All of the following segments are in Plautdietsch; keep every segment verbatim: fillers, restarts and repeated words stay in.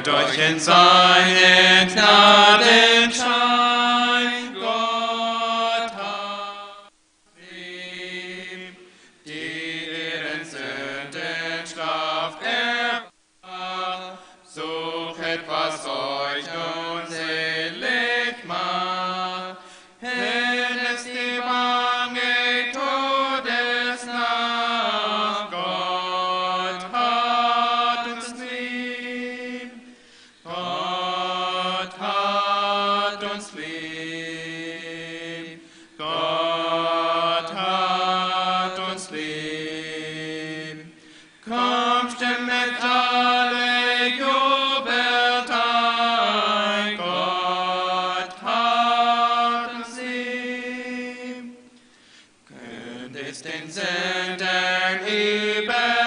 Durch in seinen Gnadenschein Gott hat lieb, die ihren Sünden straft er, suchet, was euch nun selig macht. Hin ist die bange Todesnacht, Gott hat uns lieb. Gott hat uns lieb. Gott hat uns lieb. Kommt, stimmt mit alle, jubelt ein. Gott hat uns lieb. Kündigt den Sündern überall,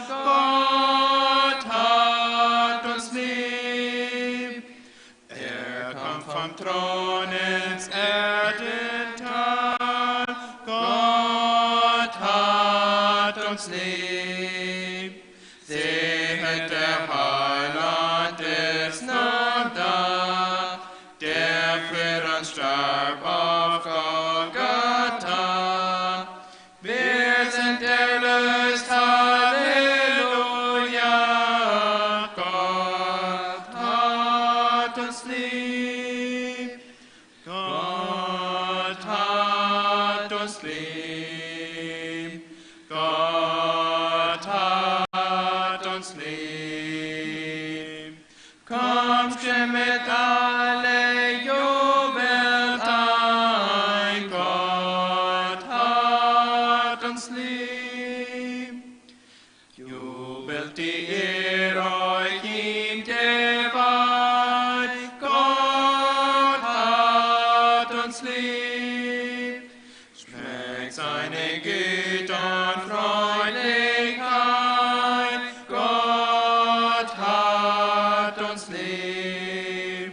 Gott hat uns lieb. Er kommt vom Thron ins Erdental, Gott hat uns lieb. Seht, der Heiland ist nun da, der für uns starb auf Golgatha. Wir sind erlöst, Halleluja, Gott hat uns lieb. Gott hat uns lieb. Gott hat uns lieb. Kommt, stimmt mit alle, jubelt ein, Gott hat uns lieb. Jubelt, die ihr euch ihm geweiht, Gott hat uns lieb. Schmeckt seine Güte und Freundlichkeit, Gott hat uns lieb.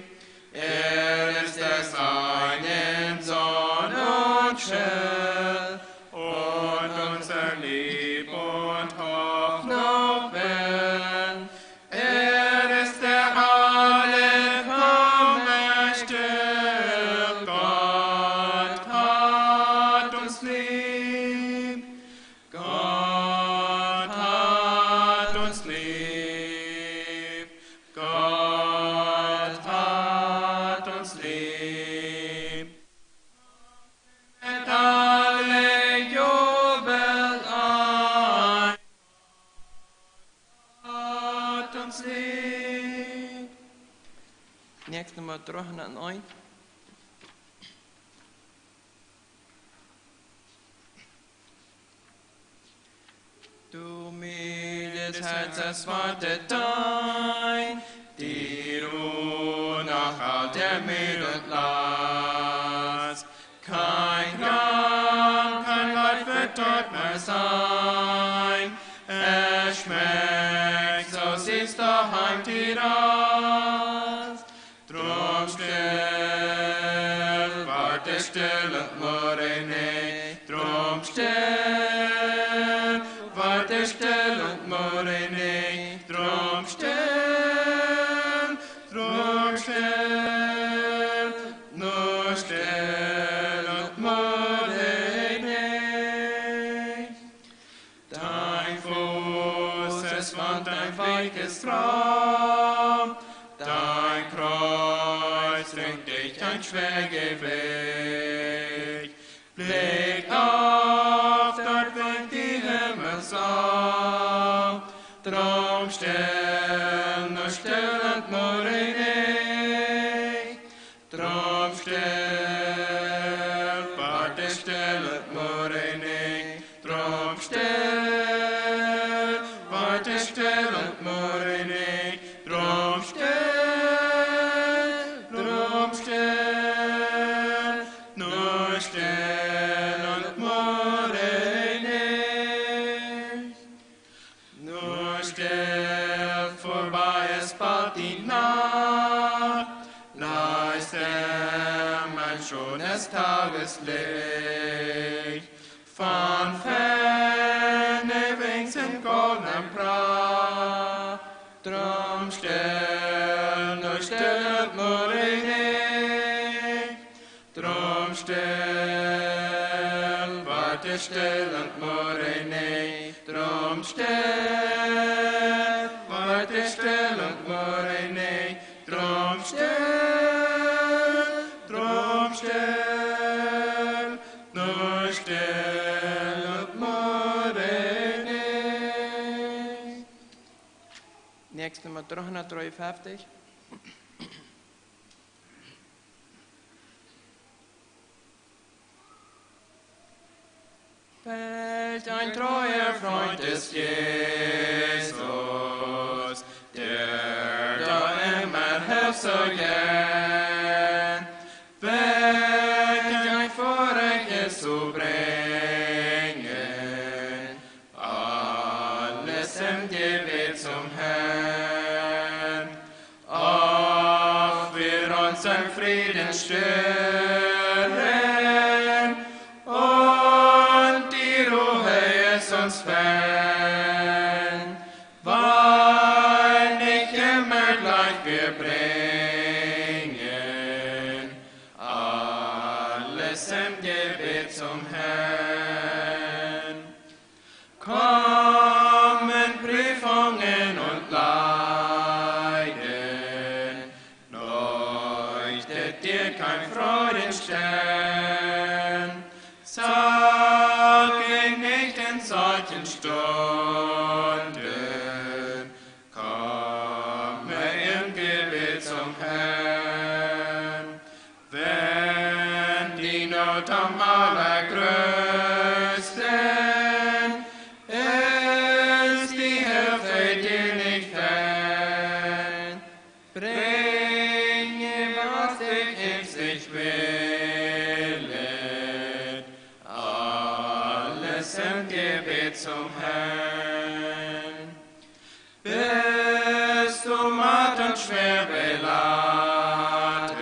Er ist der seinen Sohn und Schild und unser Lieb und Hoffnung will. Er ist der alle Kummer still. Gott hat uns lieb. Gott hat uns lieb. Gott hat uns lieb. Mit alle jubelt ein. Gott hat uns lieb. Nächste Nummer dreihunderteins. Du mildes Herz, es wartet dein, die Ruh nach all der Müh und Last. Kein Gram, kein Leid wird dort mehr sein. Es schmeckt so süß daheim die Rast. Drum still, warte still und murre nicht. Drum still, warte still und murre nicht. Drum still, drum still, nur still und murre nicht. Dein Fuß, es wand, dein Weg ist fromm, dein Kreuz bringt dich ein Schwergewicht. Blick auf, dort winkt die Himmelsau. Drum still, nur still und murre nicht. Drum still, warte still und murre nicht. Drum still, warte still und murre nicht. Drum still, drum still, nur still und murre nicht. Nur still, vorbei ist bald die Nacht, leist im Mensch schon das Tageslicht. Von ferne winkt in goldenem Pracht, drum Stell, nu stell, murre nich. Drum stell, wort stell un murre nich. Drum stell, wort stell un murre nich. Drum stell, drum stell, nu stell un murre nich. Näakjste Numma dreehundatdreeunfeftich. Welch een treuer Freund ist Jesus, der da immer hilft so gern. Welch ein Vorrecht es zu bringen, alles im Gebet zum Herrn. Oft wir uns im Frieden stören und die Ruhe ist uns fern, weil nicht immer gleich wir bringen alles im Gebet zum Herrn. Kommen Prüfungen und Leiden, leuchtet dir kein Freudenstern. Sag ich nicht in solchen Stunden, komme im Gebet zum Herrn. Wenn die Not am allergrößten ist, die Hilfe dir nicht fern, bringe, was dich ängstlich quält, alles im Gebet zum Herrn. Bist du matt und schwer beladen,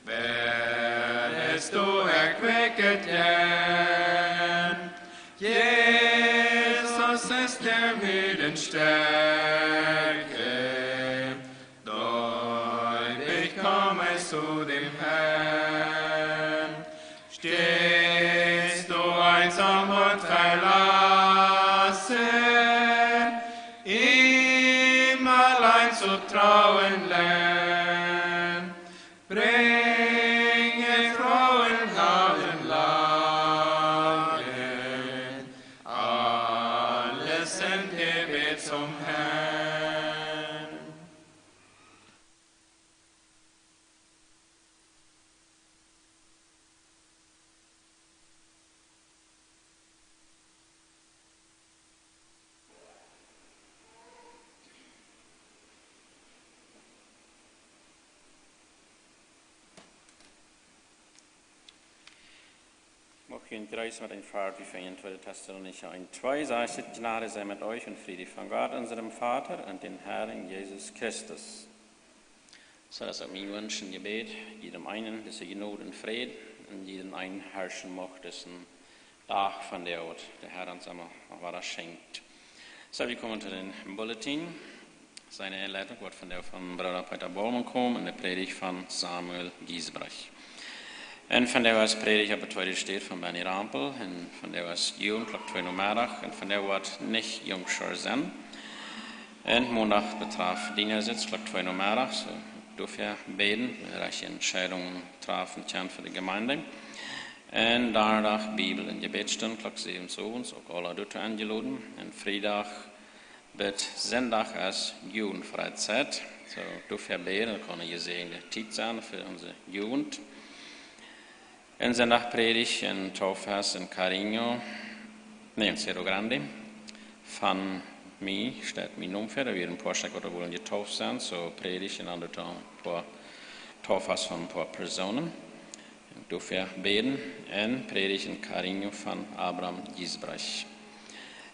werdest du erquicket gern. Jesus ist der Müden Stärke, gläubig komm ich zu dem Herrn. Stehst du einsam und verlassen, ihm allein zu trauen lern. Bringe frohen Lachen, Lachen, alles im Gebet zum Herrn. Mag ich euch grüßen mit ein Wort, wie wir in zweiten Thessalonicher eins zwei sagt: Gnade sei mit euch und Friede von Gott, unserem Vater und dem Herrn Jesus Christus. Soo, daut es uk mien Wunsch un Jebäd, jiedem eenen dise Jnod un Fräd un jiedem eenen herrschen mucht, daut es een Dach von dee, waut de Herr ons emma wada schenkjt. Soo, wie komen to dän Bulletin. Siene Enleitunk woat vondoag von Brooda Peter Baumann komen un de Prädicht von Samuel Giesbrecht. Un vondoag es Prädicht opp de tweede Städ von Benny Rampel. Un vondoag es Jugend Klock twee Nomeddach. Un vondoag woat nich Jungschar sennen. Un Moondach betraft Dienersitz Klock twee Nomeddach. Soo, doafäa bäden, rajchte Entscheidungen trafen kjennen fa de Jemeent. Un Donnadach Bibel- un Jebädstund Klock säwen sowes, uk aule doatoo enjeloden. Un Friedach bat Sindach es Jugendfreizeit. Soo, doafäa bäden, daut kaun eene jesäajende Tiet sennen fa onse Jugend. Un Sindach Prädicht un Tauffest en Cariño, nä, en Cerro Grande. Von mie steit mien Nomen väa, doa wieren een poa Stekj, waut doa wullen jetauft sennen, soo Prädicht un dan doa een poa Tauffest von een poa Persoonen. Doafäa bäden un Prädicht en Cariño von Abraham Giesbrecht.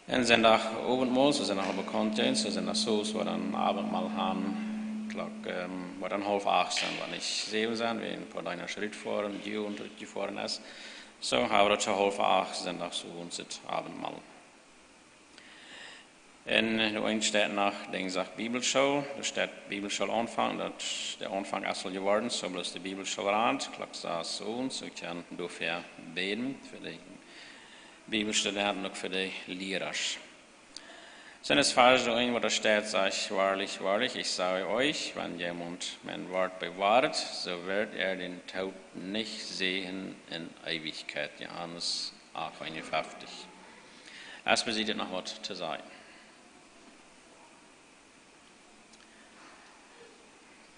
Un Sindach Owentmol, soo Sindach aul bekaunt es, soo Sindach sowes woat een Owentmol haben, Klock, ähm, woat dan haulf acht sennen, woat nich säwen sennen, wiels een poa Deena rutfoaren, Jugend rutjefoaren es. Soo haben wie daut to haulf acht Sindach sowes daut Owentmol. Un doa steit noch, denkj ekj, Bibelschool. Doa steit Bibelschool aunfangen, daut de Aunfank es aul jeworden, soo bloos de Bibelschool rant, Klock sas un soo, ekj kaun doafäa bäden, fa de Bibelstudenten un uk fa de Lierasch. Soo, es Varsch eent, waut doa steit, sajcht: Wahrlich, wahrlich, ich sage euch, wenn jemand mein Wort bewahrt, so wird er den Tod nicht sehen in Ewigkeit. Johanes acht, einundfünfzig. Espen, es noch waut to sajen?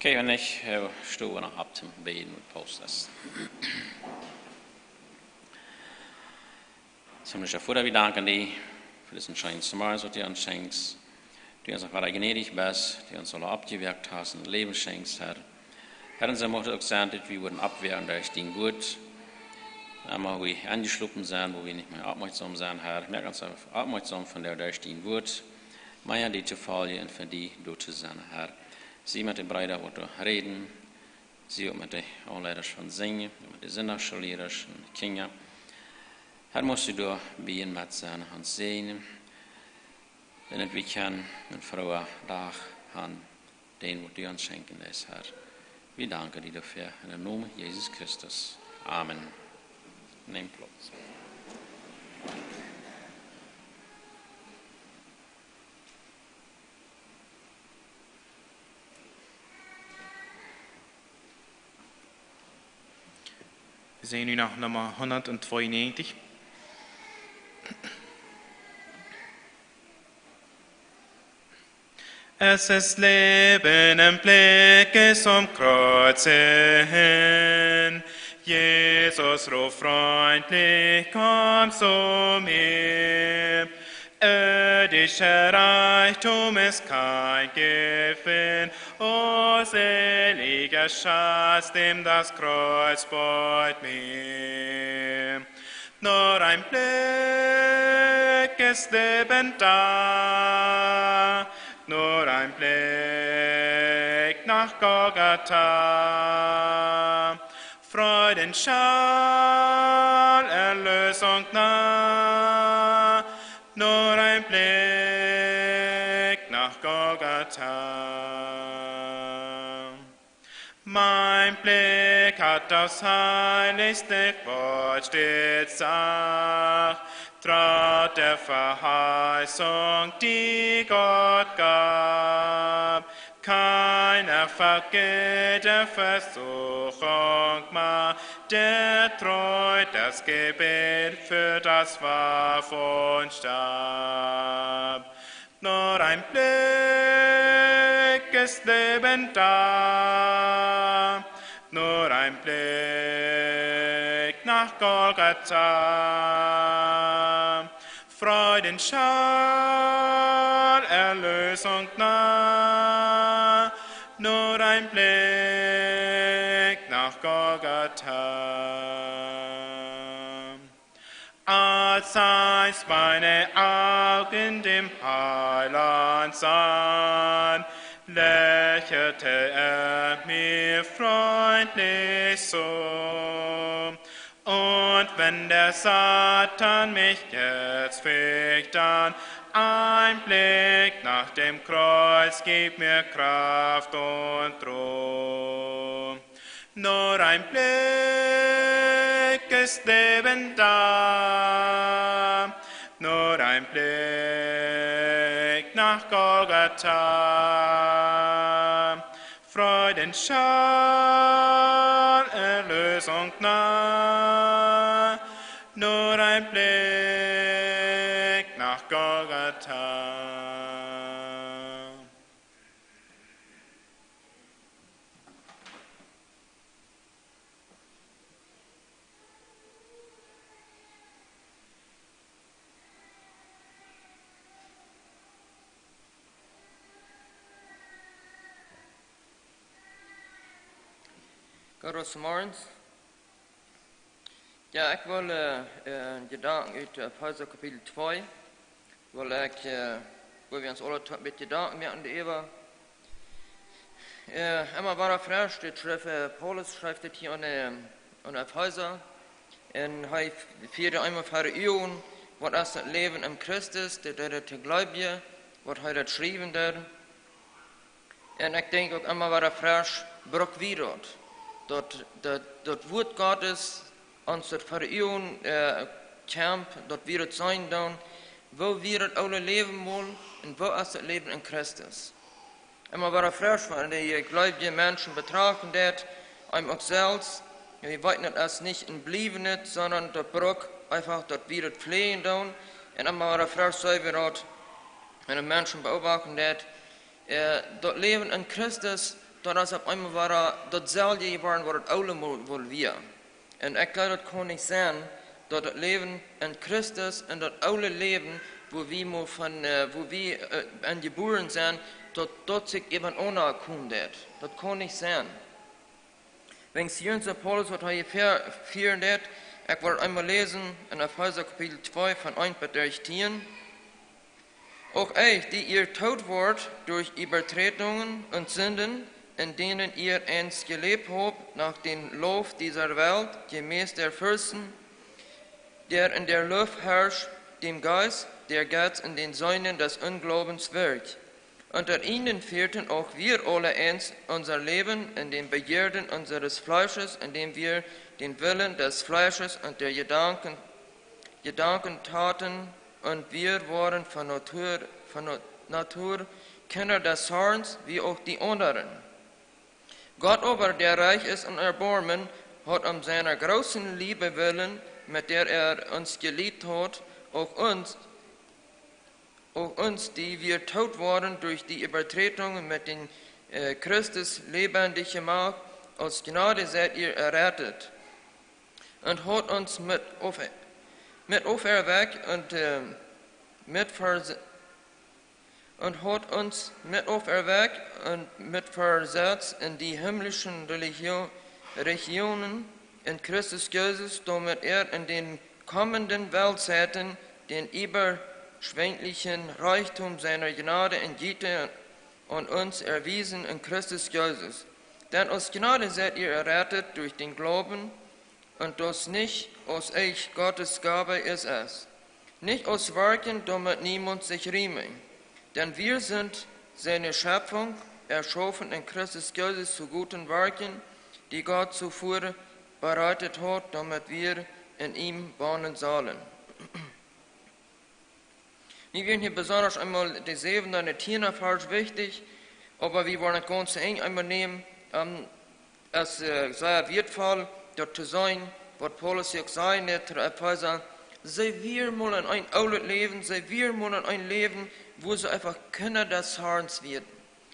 Okay, wan nich, äh, stonen wie noch opp toom bäden, waut Paulus es. Himmlischa Voda, wie danken die fa disen scheenen Morjes, waut du ons schenkjst. Du ons noch wada jnädich best, du ons aula oppjewakjt hast un Läwen schenkjst, Herr. Herr, un soo mucht et uk sennen, daut wie woaren oppwaken derch dien Wuat. Emma wua wie enjeschlopen sent, wua wie nich mea oppmoakjsom sent, Herr, moak ons oppmoakjsom vondoag derch dien Wuat, mea die to foljen un fa die doa to sennen, Herr. Sie met de Breeda, waut doa räden, sie uk met de Aunleida von sinjen, met de Sindachschoollierasch un de Kjinja. Herr, muchst du doa bie un met sennen, ons säajnen, un daut wie kjennen eenen frooen Dach haben, dän waut du ons schenkjen deist, Herr. Wie danken die doafäa en dän Nomen Jesus Christus. Amen. Nemt Plauz. Wie sent nu bie Numma hundat tweeunnäajentich. Es ist Leben im Blick zum Kreuze hin. Jesus ruft freundlich: „Komm zu mir.“ Irdischer Reichtum ist kein Gewinn, o seliger Schatz, dem das Kreuz beut mir. Nur ein Blick ist Leben da, nur ein Blick nach Golgatha. Freudenschall, Erlösung nah, nur ein Blick nach Golgatha. Mein Blick hat das heiligste Wort stets sacht, trotz der Verheißung, die Gott gab. Keiner vergeht, der Versuchung Macht, der treu das Gebet führt, das warf und starb. Nur ein Blick ist Leben da, nur ein Blick nach Golgatha. Freudenschall, Erlösung nah, nur ein Blick nach Golgatha. Als einst meine Augen dem Heiland sahen, lächelte er mir freundlich zu. Und wenn der Satan mich jetzt ficht an, ein Blick nach dem Kreuz gibt mir Kraft und Ruhe. Nur ein Blick ist Leben da, nur ein Blick nach Golgatha. Freudenschall, Erlösung nah, nur ein Blick nach Golgatha. Goodemorjes. Jo, ekj well, äh, äh, Jedanken ut, äh, Efeesa Kapitel twee, well ekj, äh, wua wie ons aule een bät Jedanken moaken doaräwa. Äh, emma wada fresch, de Schreft, äh, Paulus schrift dit hia aun, äh, aun Efeesa. Un hee fieed emol ver Uagen, waut es daut Läwen en Christus, daut, daut, daut Gleubje, waut hee daut schriewen deed. Un ekj denkj uk emma wada fresch, bruck wie daut. Daut, daut, daut Wuat Gottes ons daut ver Uagen, äh, kjemt, daut wie daut seenen doonen, woo wia daut oole Läwen mol un woo es daut Läwen en Christus. Emma wada fresch, wan dee jleewje Menschen betrachten deed, eenem uk selfst, jo, wie weeten, daut es nich een bliewendet, sonda daut bruck eefach, daut wie daut pflegen doonen. Un emma wada fresch seenen wie daut, wan een Menschen beobachten deed, äh, daut Läwen en Christus, daut es opp eemol wada daut selwje jeworden, waut daut oole mol, mol wia. Un ekj jleew, daut kaun nich sennen, daut daut Läwen en Christus un daut oole Läwen, woo wie mol von, äh, woo wie, äh, en jebuaren sent, daut, daut sikj äwa eent aunkomen deed. Daut kaun nich sennen. Wäajen hia en Paulus, waut hee hia ver-, vieeren deed, ekj well eemol läsen en Efeesa Kapitel twee von eent bat dartieen. Auch euch, die ihr tot wart durch Übertretungen und Sünden, in denen ihr einst gelebt habt, nach dem Lauf dieser Welt, gemäß der Fürsten, der in der Luft herrscht, dem Geist, der jetzt in den Söhnen des Unglaubens wirkt. Unter ihnen führten auch wir alle einst unser Leben in den Begierden unseres Fleisches, indem wir den Willen des Fleisches und der Gedanken, Gedanken taten, und wir waren von Natur, von Na-, Natur Kinder des Zorns, wie auch die anderen. Gott aber, der reich ist an Erbarmen, hat um seiner großen Liebe willen, mit der er uns geliebt hat, auch uns, auch uns, die wir tot waren durch die Übertretungen, mit dem, äh, Christus lebendig gemacht. Aus Gnade seid ihr errettet. Und hat uns mit auf-, mit auferweckt und, äh, mit verse-, und hat uns mit auferweckt und mit versetzt in die himmlischen Religio-, Regionen in Christus Jesus, damit er in den kommenden Weltzeiten den überschwänglichen Reichtum seiner Gnade und Güte an uns erwiesen in Christus Jesus. Denn aus Gnade seid ihr errettet durch den Glauben, und das nicht aus euch, Gottes Gabe ist es, nicht aus Werken, damit niemand sich rühme. Denn wir sind seine Schöpfung, erschaffen in Christus Jesus zu guten Werken, die Gott zuvor bereitet hat, damit wir in ihm wandeln sollen. Nu wieren hia besonda eemol de säwende un de tieende Varsch wichtich, oba wie wellen daut gaunz eng eemol nämen. Ähm, es, äh, sea wieetvoll, daut to seenen, waut Paulus hia uk säd, nich, to de Efeesa. See wieren mol en een oolet Läwen, see wieren mol en een Läwen, wua see eefach Kinder des Herrn wieren.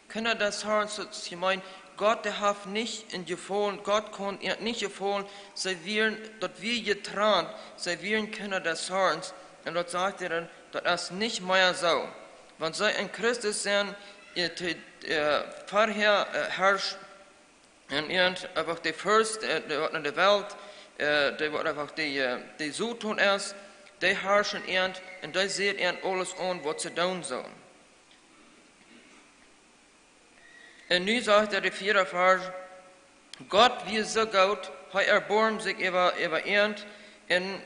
Kinder des Herrn, daut es, ekj meen, Gott, dee haft nich een Jefaulen, Gott kunn an nich jefaulen, see wieren, daut wia jetrant, see wieren Kinder des Herrn, un daut sajcht hee dan, daut es nich mea soo. Wan see en Christus sent, äh, to, äh, verhäa, äh, herrscht en an eefach de Fürst, äh, dee waut en de Welt, äh, dee waut eefach de, äh, de Soton es, dee herrscht en an un dee sajcht an aules aun, waut see doonen sellen. Un nu sajcht hee, de vieede Varsch: Gott wia soo goot, hee erboarmd sikj äwa, äwa an, un,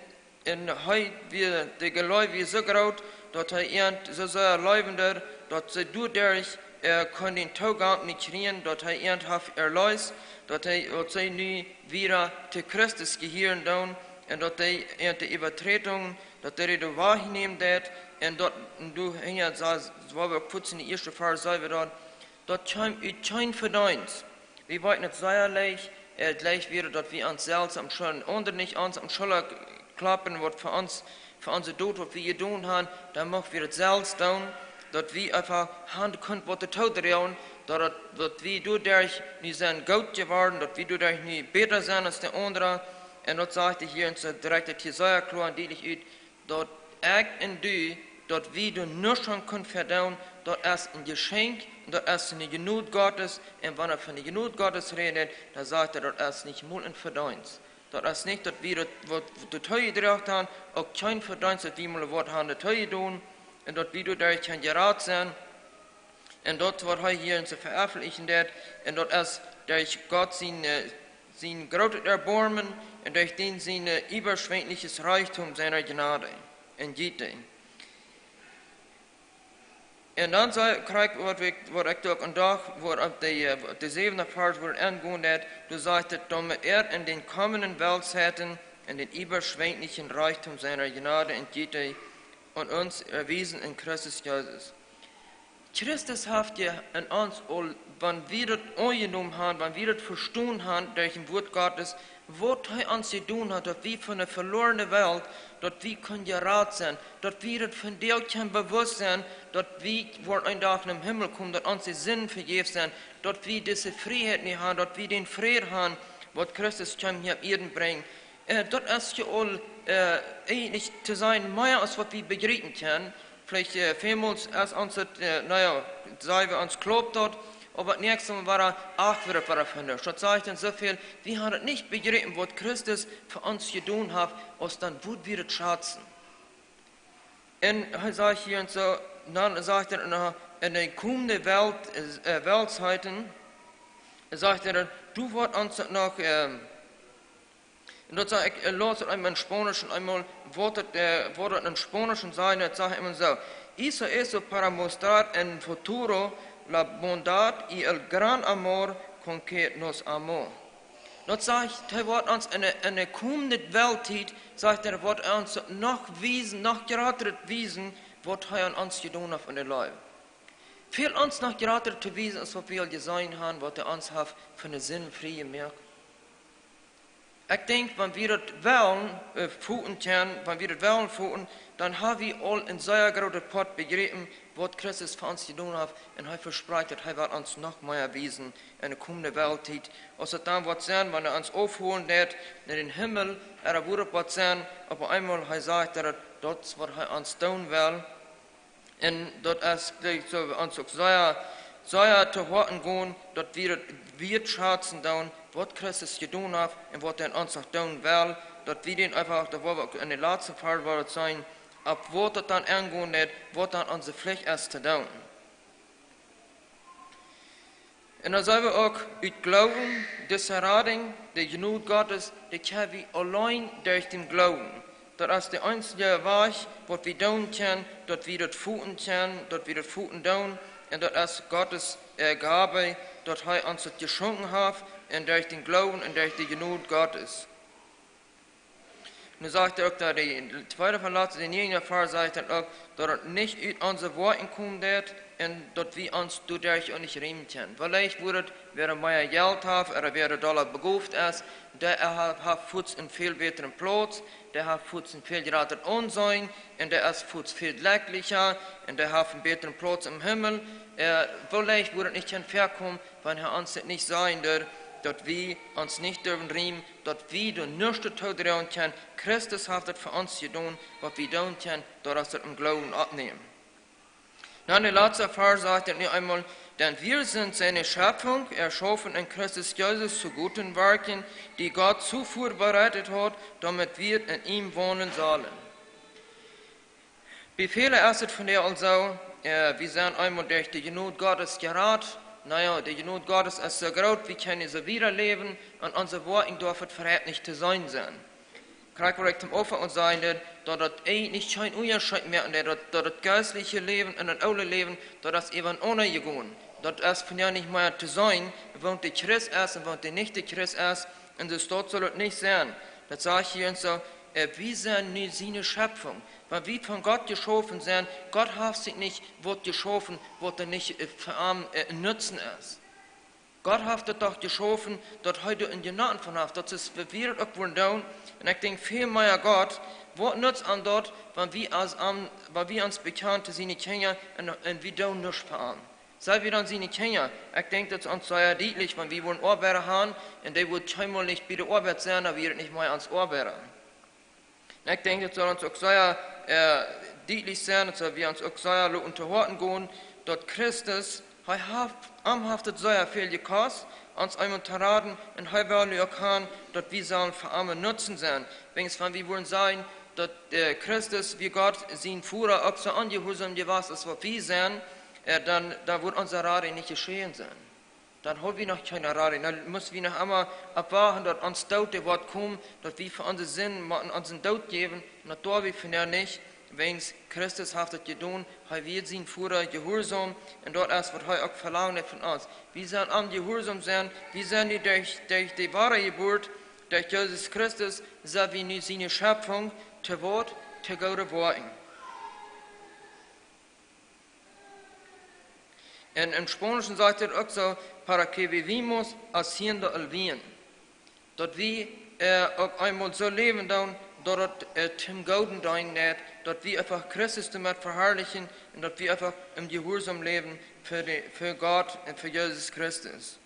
un hee wia, de Jleew wia soo groot, daut hee an soo sea leewd, daut see doaderch, äh, kunnen dän Toogank nich kjrieen, daut hee an haft erleest, daut hee, daut see nu wada to Christus jehieren doonen, un daut hee an de Äwaträdunk, daut hee dee wajchnämen deed, un daut, un doa hinja, soo aus wie uk fuaz en de ieeschte Varsch säden, daut, daut kjeem ut kjeen Vedeenst. Wie weeten daut sea leicht, äh, leicht wia, daut wie ons selfst aum Schulla, aundre nich ons aum Schulla kloppen, waut fa ons, fa onse Dot, waut wie jedonen haben, dan mucht wie daut selfst doonen, daut wie eefach haben kunnen waut to doonen, daut, daut, daut wie doaderch nu sent goot jeworden, daut wie doaderch nu bäta sent aus de aundre. Un daut sajcht hee hia en soo direkt, daut hia sea kloa un dietlich ut, daut ekj un du, daut wie doa nuscht aun kunnen vedoonen, daut es een Jeschenkj, un daut es eene Jnod Gottes, un wan hee von de Jnod Gottes rät, dan sajcht hee, daut es nich mol een Vedeenst. Daut es nich, daut wie daut, waut, waut doatoo jedrajcht haben, uk kjeen Vedeenst, daut wie mol waut haben doatoo jedonen, un daut wie doaderch kjennen jerat sennen, un daut waut hee hia en soo veefflichen deed, un daut es derch Gott sien, äh, sien grootet Erboarmen un derch dän sien, äh, überschwänglichet Reichtum seiner Gnade un Güte. Un dan saj, krakjt waut ekj, waut ekj uk een Dach, wua opp de, äh, de säwende Varsch, wua et aunjeit, doa sajcht et: „Doamet hee en dän komenden Weltzeiten en dän äwaschwänglichen Reichtum seiner Gnade un Güte an ons erwiesen in Christus Jesus.“ Christus haft je en ons aul, wan wie daut aunjenomen haben, wan wie daut vestonen haben derch daut Wuat Gottes, waut hee ons jedonen haft, daut wie von de veloarne Welt, daut wie kjennen jerat sennen, daut wie daut vondoag kjennen bewusst sennen, daut wie woaren een Dach em Himmel komen, daut onse Sinden vejäft sent, daut wie dise Frieheit nu haben, daut wie dän Fräd haben, waut Christus kjeem hia opp Ieed brinjen. Äh, daut es je aul, äh, eejentlich to sajen, mea aus waut wie bejriepen kjennen. Veleicht, äh, välmols es ons daut, äh, na jo, saj wie ons, klopt daut, oba daut näakjste Mol wada, ach, wie daut wada vondoag. Daut sajcht dan soo väl, wie haben daut nich bejräpen, waut Christus fa ons jedonen haft, aus dan wudd wie daut schazen. Un hee sajcht hia un soo, dan sajcht hee en, en de komende Welt, äh, Weltzeiten, sajcht hee dan, doa woat ons noch, ähm, un daut saj ekj, äh, laus et eemol en Spaunischen, eemol woat et, äh, woat et en Spaunischen sajen, daut sajcht hee soo: "Hizo eso para mostrar en futuro la bondad y el gran amor con que nos amó." Daut sajcht, hee woat ons en de, en de komende Welttiet, sajcht hee, woat hee ons noch wiesen, noch jratret wiesen, waut hee aun ons jedonen haft en de Läwen. Väl ons noch jratret to wiesen, aus waut wie aul jeseenen haben, waut hee ons haft von de Sind frie jemoakt. Ekj denkj, wan wie daut wellen, äh, foten kjennen, wan wie daut wellen foten, dan ha wie aul en sea grooten Poat bejräpen, waut Christus fa ons jedonen haft, un hee vesprakjt, daut hee woat ons noch mea wiesen en de komende Welttiet. Aus et dan woat sennen, wan hee ons aufholen deit no dän Himmel, ooda wua daut woat sennen, opp eemol hee sajcht, daut, daut es waut hee ons doonen well. Un daut es, denkj ekj, soo ons uk sea, sea to Hoaten gonen, daut wie daut wertschazen doonen, waut Christus jedonen haft un waut hee ons noch doonen well, daut wie dän eefach, daut woa wie uk en de latste Varsch woaren seenen, opp waut daut dan aungonen deit, waut dan onse Flicht es to doonen. Un dan saj wie uk, ut Gloowen, dise Radunk, de Jnod Gottes, dee kjenn wie auleen derch dän Gloowen. Daut es de eensje Wajch, waut wie doonen kjennen, daut wie daut foten kjennen, daut wie daut foten doonen. Un daut es Gottes, äh, Gabe, daut hee ons daut jeschonken haft, un derch dän Gloowen un derch de Jnod Gottes. Nu sajcht hee uk, daut de tweede Korinta, de näajende Varsch, sajcht dan uk, daut et nich ut onse Woakjen komen deit un daut wie ons doaderch uk nich riemen kjennen. Veleicht wudd et, wäa mea Jelt haft, ooda wäa dolla begooft es, dee haft, haft fuaz een väl bätren Plauz, dee haft fuaz een väl jratret Aunseenen, un dee es fuaz väl jlekjlicha, un dee haft een bätren Plauz em Himmel. Äh, veleicht wudd et nich kjennen väakomen, wan hee ons daut nich sajen deed, daut wie ons nich derwen riemen, daut wie doa nuscht too droagen kjennen. Christus haft et fa ons jedonen, waut wie doonen kjennen, daut es daut em Gloowen aunnämen. Dan de latste Varsch sajcht et nu eemol: "Denn wir sind seine Schöpfung, erschaffen in Christus Jesus zu guten Werken, die Gott zuvor bereitet hat, damit wir in ihm wandeln sollen." Bie väle es et vondoag aul soo, äh, wie sent eemol derch de Jnod Gottes jerat. Na jo, de Jnod Gottes es soo groot, wie kjennen soo wieda läwen, un onse Woakjen derwen veleicht nich to seenen sennen. Krakjt waut ekj toom Aunfank aul säd, daut, daut daut eejentlich kjeen Unjascheet mea, un daut, daut daut jeistliche Läwen un daut oole Läwen, daut es äwa eent aunjegonen. Daut es vondoag nich mea to seenen, waut de Christ es un waut nich de Christ es, un soo saul et nich sennen. Daut sajcht hia un soo, äh, wie sent nu siene Schöpfung. Wan wie von Gott jeschaufen sent, Gott haft sikj nich waut jeschaufen, waut doa nich, äh, fa am, äh, Nutzen es. Gott haft daut doch jeschaufen, daut hee doa een Jenoten von haft. Daut es, waut wie daut uk wellen doonen. Un ekj denkj väl mea Gott, waut nutzt am daut, wan wie aus am, wan wie ons bekjanen to siene Kjinja un, un wie doonen nuscht fa am? Sent wie dan siene Kjinja? Ekj denkj, daut es ons sea dietlich, wan wie wellen Oabeida haben, un dee woat kjeenmol nich bie de Oabeit sennen, dan wia et nich mea ons Oabeida. Un ekj denkj, daut saul ons uk sea, äh, dietlich sennen, daut saul wie ons uk sea loten to Hoaten gonen, daut Christus, hee haft, am haft et sea väl jekost, ons eemol to raden, un hee well nu uk haben, daut wie sellen fa am een Nutzen sennen. Wäajens wan wie wellen sajen, daut, äh, Christus, wia Gott sien Voda, uk soo onjehuarsaum jewast aus waut wie sent, äh, dan, dan wudd onse Radunk nich jeschehen sennen. Dan haud wie noch kjeene Radunk. Dan must wie noch emma oppwachten, daut ons Doot, dee woat komen, daut wie fa onse Sind motten onsen Doot jäwen, un daut doo wie vondoag nich. Wäajen Christus haft daut jedonen, hee wia sien Voda jehuarsaum, un daut es waut hee uk velangt von ons. Wie sellen am jehuarsaum sennen, wie sellen nu derch, derch de Wadajeburt, derch Jesus Christus, sent wie nu siene Schepfunk, to waut? To goode Woakjen. Un em Spaunischen sajcht et uk soo: "Para que vivimos haciendo el bien." Daut wie, äh, opp eemol soo läwen doonen, daut et, äh, toom Gooden deenen deit, daut wie eefach Christus doamet veharlichen un daut wie eefach em Jehuarsaum läwen fa de, fa Gott un fa Jesus Christus.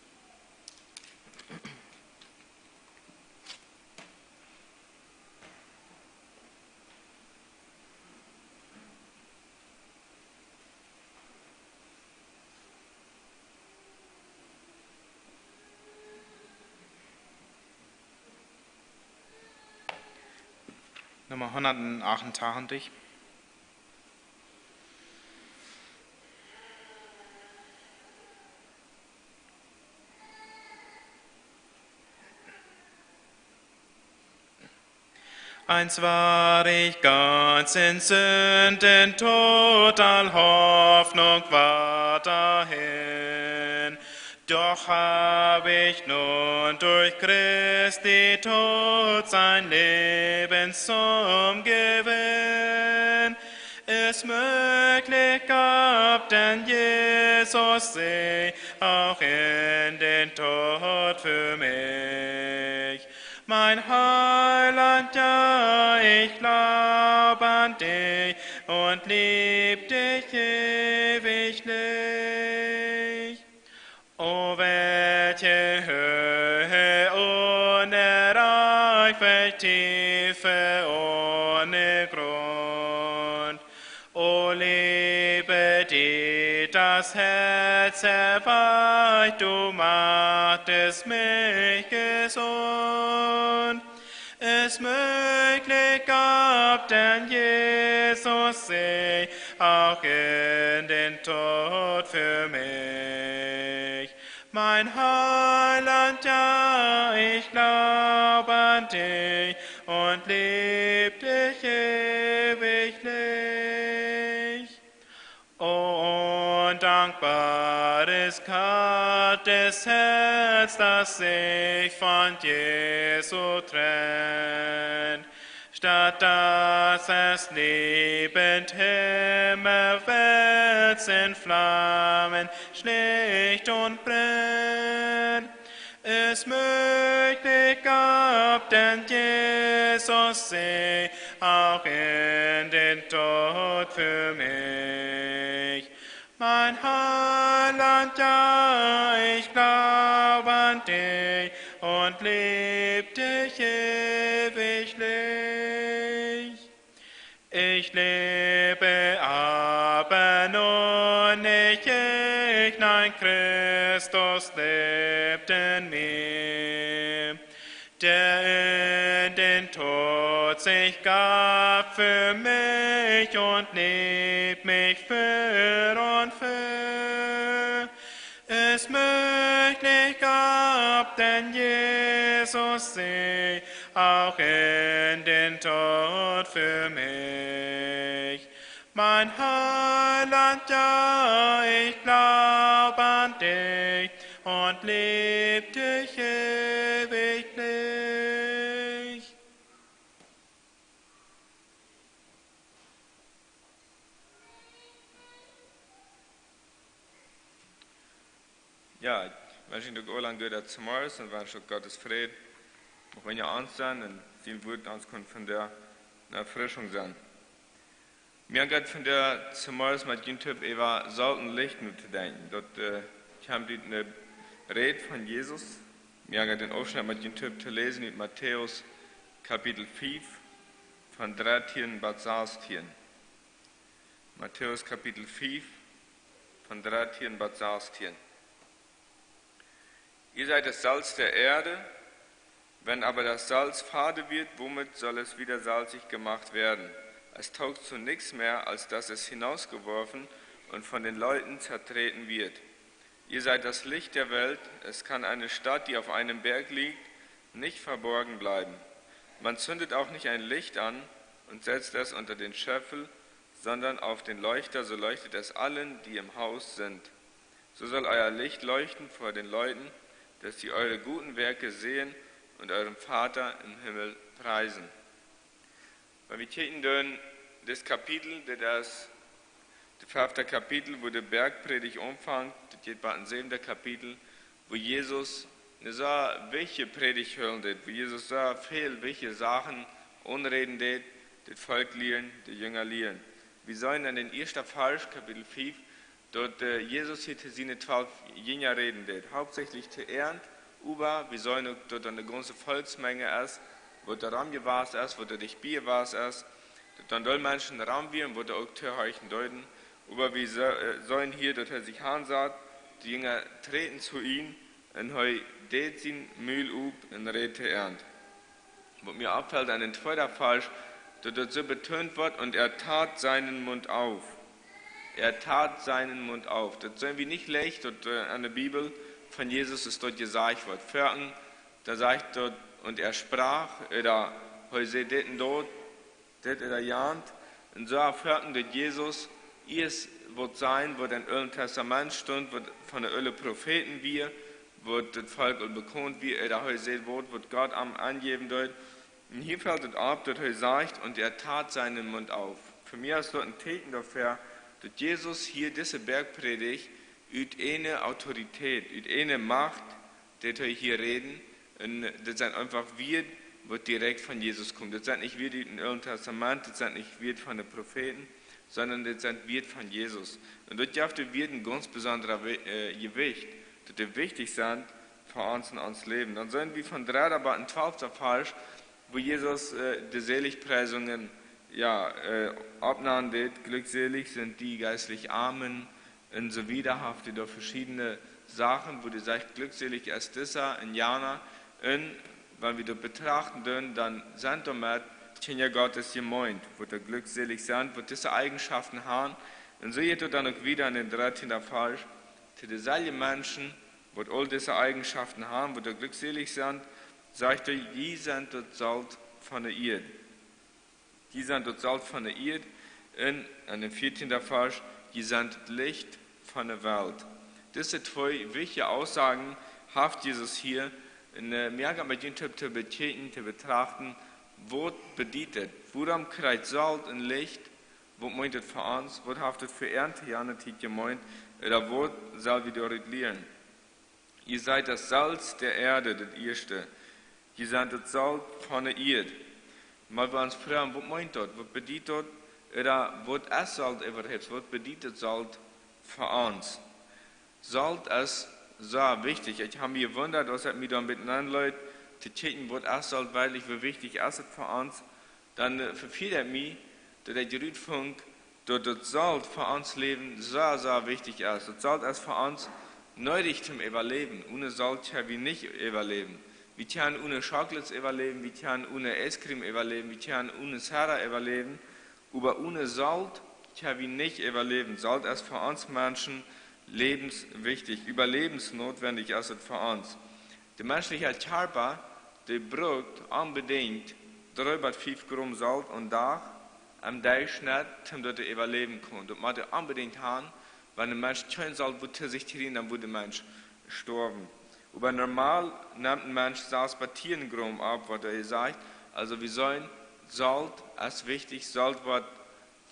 Numma hundertachtundachtzig. Einst war ich ganz in Sünden tot, all Hoffnung war dahin. Doch hab ich nun durch Christi Tod sein Leben zum Gewinn. Ist möglich, gab denn Jesus sich auch in den Tod für mich. Mein Heiland, ja, ich glaub an dich und lieb dich ewiglich. O welche Höhe ohne Reich, welche Tiefe ohne Grund. O Liebe, die das Herz erweicht, du machtest mich gesund. Ist möglich, gab denn Jesus sich auch in den Tod für mich. Mein Heiland, ja, ich glaub an dich und lieb dich ewiglich. O undankbares, kaltes Herz, das sich von Jesu trennt, statt dass es liebend Himmel wälzt, in Flammen schlicht und brennt. Ist möglich, gab denn Jesus sich auch in den Tod für mich. Mein Heiland, ja, ich glaub an dich und lieb dich ewiglich. Ich lebe aber nun nicht ich, nein, Christus lebt in mir, der in den Tod sich gab für mich und liebt mich für und für. Ist möglich, gab denn Jesus sich auch in den Tod für mich. Mein Heiland, ja, ich glaub an dich und lieb dich ewiglich. Ja, ekj wensch junt uk aulen goode Zemorjes un wensch uk Gottes Fräd. Uk wan jie aunst sent un sien Wort ons kunn vondoag ne Erfrischunk sennen. Mie haft Gott vondoag Zemorjes met junt toop äwa Solt un Licht notodenkjen. Daut, äh, kjemt ut ne Räd von Jesus. Mie haft Gott dän Aufschnett met junt toop to läsen ut Matäus Kapitel fief, von dartieen bat sastieen. Matäus Kapitel fief, von dartieen bat sastieen. Ihr seid das Salz der Erde. Wenn aber das Salz fade wird, womit soll es wieder salzig gemacht werden? Es taugt zu nichts mehr, als dass es hinausgeworfen und von den Leuten zertreten wird. Ihr seid das Licht der Welt. Es kann eine Stadt, die auf einem Berg liegt, nicht verborgen bleiben. Man zündet auch nicht ein Licht an und setzt es unter den Scheffel, sondern auf den Leuchter, so leuchtet es allen, die im Haus sind. So soll euer Licht leuchten vor den Leuten, dass sie eure guten Werke sehen und euren Vater im Himmel preisen. Wan wie kjikjen dan dit Kapitel, dit es daut fefte Kapitel, wua de Bergpredigt aunfangt, daut jeit bat daut säwende Kapitel, wua Jesus eene sea wichtje Predigt hoolen deed, wua Jesus sea väl wichtje Sachen aunräden deed, daut Volkj lieren, de Jinja lieren. Wie seenen en dän ieeschten Varsch, Kapitel fief, daut, äh, Jesus hia to siene twalf Jinja räden deed, hauptsächlich to an, oba wie seenen uk, daut doa eene gaunze Volkjsmenge es, waut doa rom jewast es, waut doa dicht bie jewast es, daut doa doll Menschen rom wieren, waut doa uk tohorchen deeden. Oba wie se-, äh, seenen hia, daut hee sikj hansaut, de Jinja träden to am, un hee deed sien Mul op un räd to an. Waut mie oppfelt en dän tweeden Varsch, daut doa soo betoont woat: „Und er tat seinen Mund auf.“ Er tat seinen Mund auf. Daut seenen wie nich leicht, daut, äh, en de Bibel von Jesus es daut jesajcht woat. Foaken, doa sajcht daut: „Und er sprach“, ooda hee säd dit un daut, dit ooda jant. Un soo foaken daut Jesus ieescht waut säd, waut em Oolen Testament stunt, waut von de oole Profeeten wia, waut daut Volkj aul bekaunt wia, ooda hee säd waut, waut Gott am aunjäwen deed. Un hia felt et opp, daut hee sajcht: „Und er tat seinen Mund auf.“ Fa mie es daut een Tieekjen doafäa, daut Jesus hia dise Bergpredigt ut eene Autoritäet, ut eene Macht, daut hee hia räden. Un daut sent eefach Wieed, waut direkt von Jesus komen. Daut sent nich Wieed ut dem Oolen Testament, daut sent nich Wieed von de Profeeten, sonda daut sent Wieed von Jesus. Un daut jeft de Wieed een gaunz besondret We-, äh, Jewicht, daut dee wichtich sent fa ons en ons Läwen. Dan seenen wie von dredden bat dän twalften Varsch, wua Jesus, äh, de Seligpreisungen, jo, äh, oppnämen deed. „Glückselig sind die geistlich Armen“, un soo wieda, haft hee doa veschiedne Sachen, wua hee sajcht: „Glückselig es disa“ un jana. Un wan wie daut betrachten doonen, dan sent doamet Kjinja Gottes jemeent, waut doa glückselig sent, waut dise Eigenschaften haben. Un soo jeit et dan uk wieda en dän dartieenden Varsch, to deeselwje Menschen, waut aul dise Eigenschaften haben, waut doa glückselig sent, sajcht hee: „Jie sent daut Solt von de Ieed.“ Jie sent daut Solt von de Ieed. Un en dän vieetieenden Varsch: „Jie sent daut Licht von de Welt.“ Dise twee wichtje Aussagen haft Jesus hia. Un, äh, mie haft daut met junt to, to bekjikjen, to betrachten, waut bediet et? Wuarom kjricht Solt un Licht? Waut meent et fa ons? Waut haft et fa an to jane Tiet jemeent? Ooda waut sell wie doarut lieren? „Ihr seid das Salz der Erde“, daut ieeschte. „Jie sent daut Solt von de Ieed.“ Mau wie ons froagen, waut meent daut? Waut bediet daut? Ooda waut es Solt äwahaupt? Waut bediet daut Solt fa ons? Solt es soo wichtich. Ekj hab mie jewundat, aus ekj mie dan met Menschen leet to kjikjen, waut es Solt werkjlich, woo wichtich es et fa ons? Dan, äh, vefieed et mie, daut ekj rutfunk, daut daut Solt fa ons Läwen soo, soo wichtich es. Daut Solt es fa ons needich toom Äwaläwen. Onen Solt kjenn wie nich äwaläwen. Wie kjennen onen Chocolates äwaläwen, wie kjennen onen Ice Cream äwaläwen, wie kjennen onen Soda äwaläwen. Oba onen Solt kjenn wie nich äwaläwen. Solt es fa ons Menschen läwenswichtich, äwaläwensnootwendich es et fa ons. De menschelje Kjarpa, dee brukt onbedinjt dree bat fief Gram Solt aum Dach, em Derchschnitt, toom daut dee äwaläwen kaun. Daut mott dee onbedinjt haben, wan de Mensch kjeen Solt wudd to sikj kjrieen, dan wudd de Mensch stoawen. Oba normal nemt een Mensch sas bat tieen Gram opp, waut hee sajcht. Aulsoo, wie seenen, Solt es wichtich, Solt woat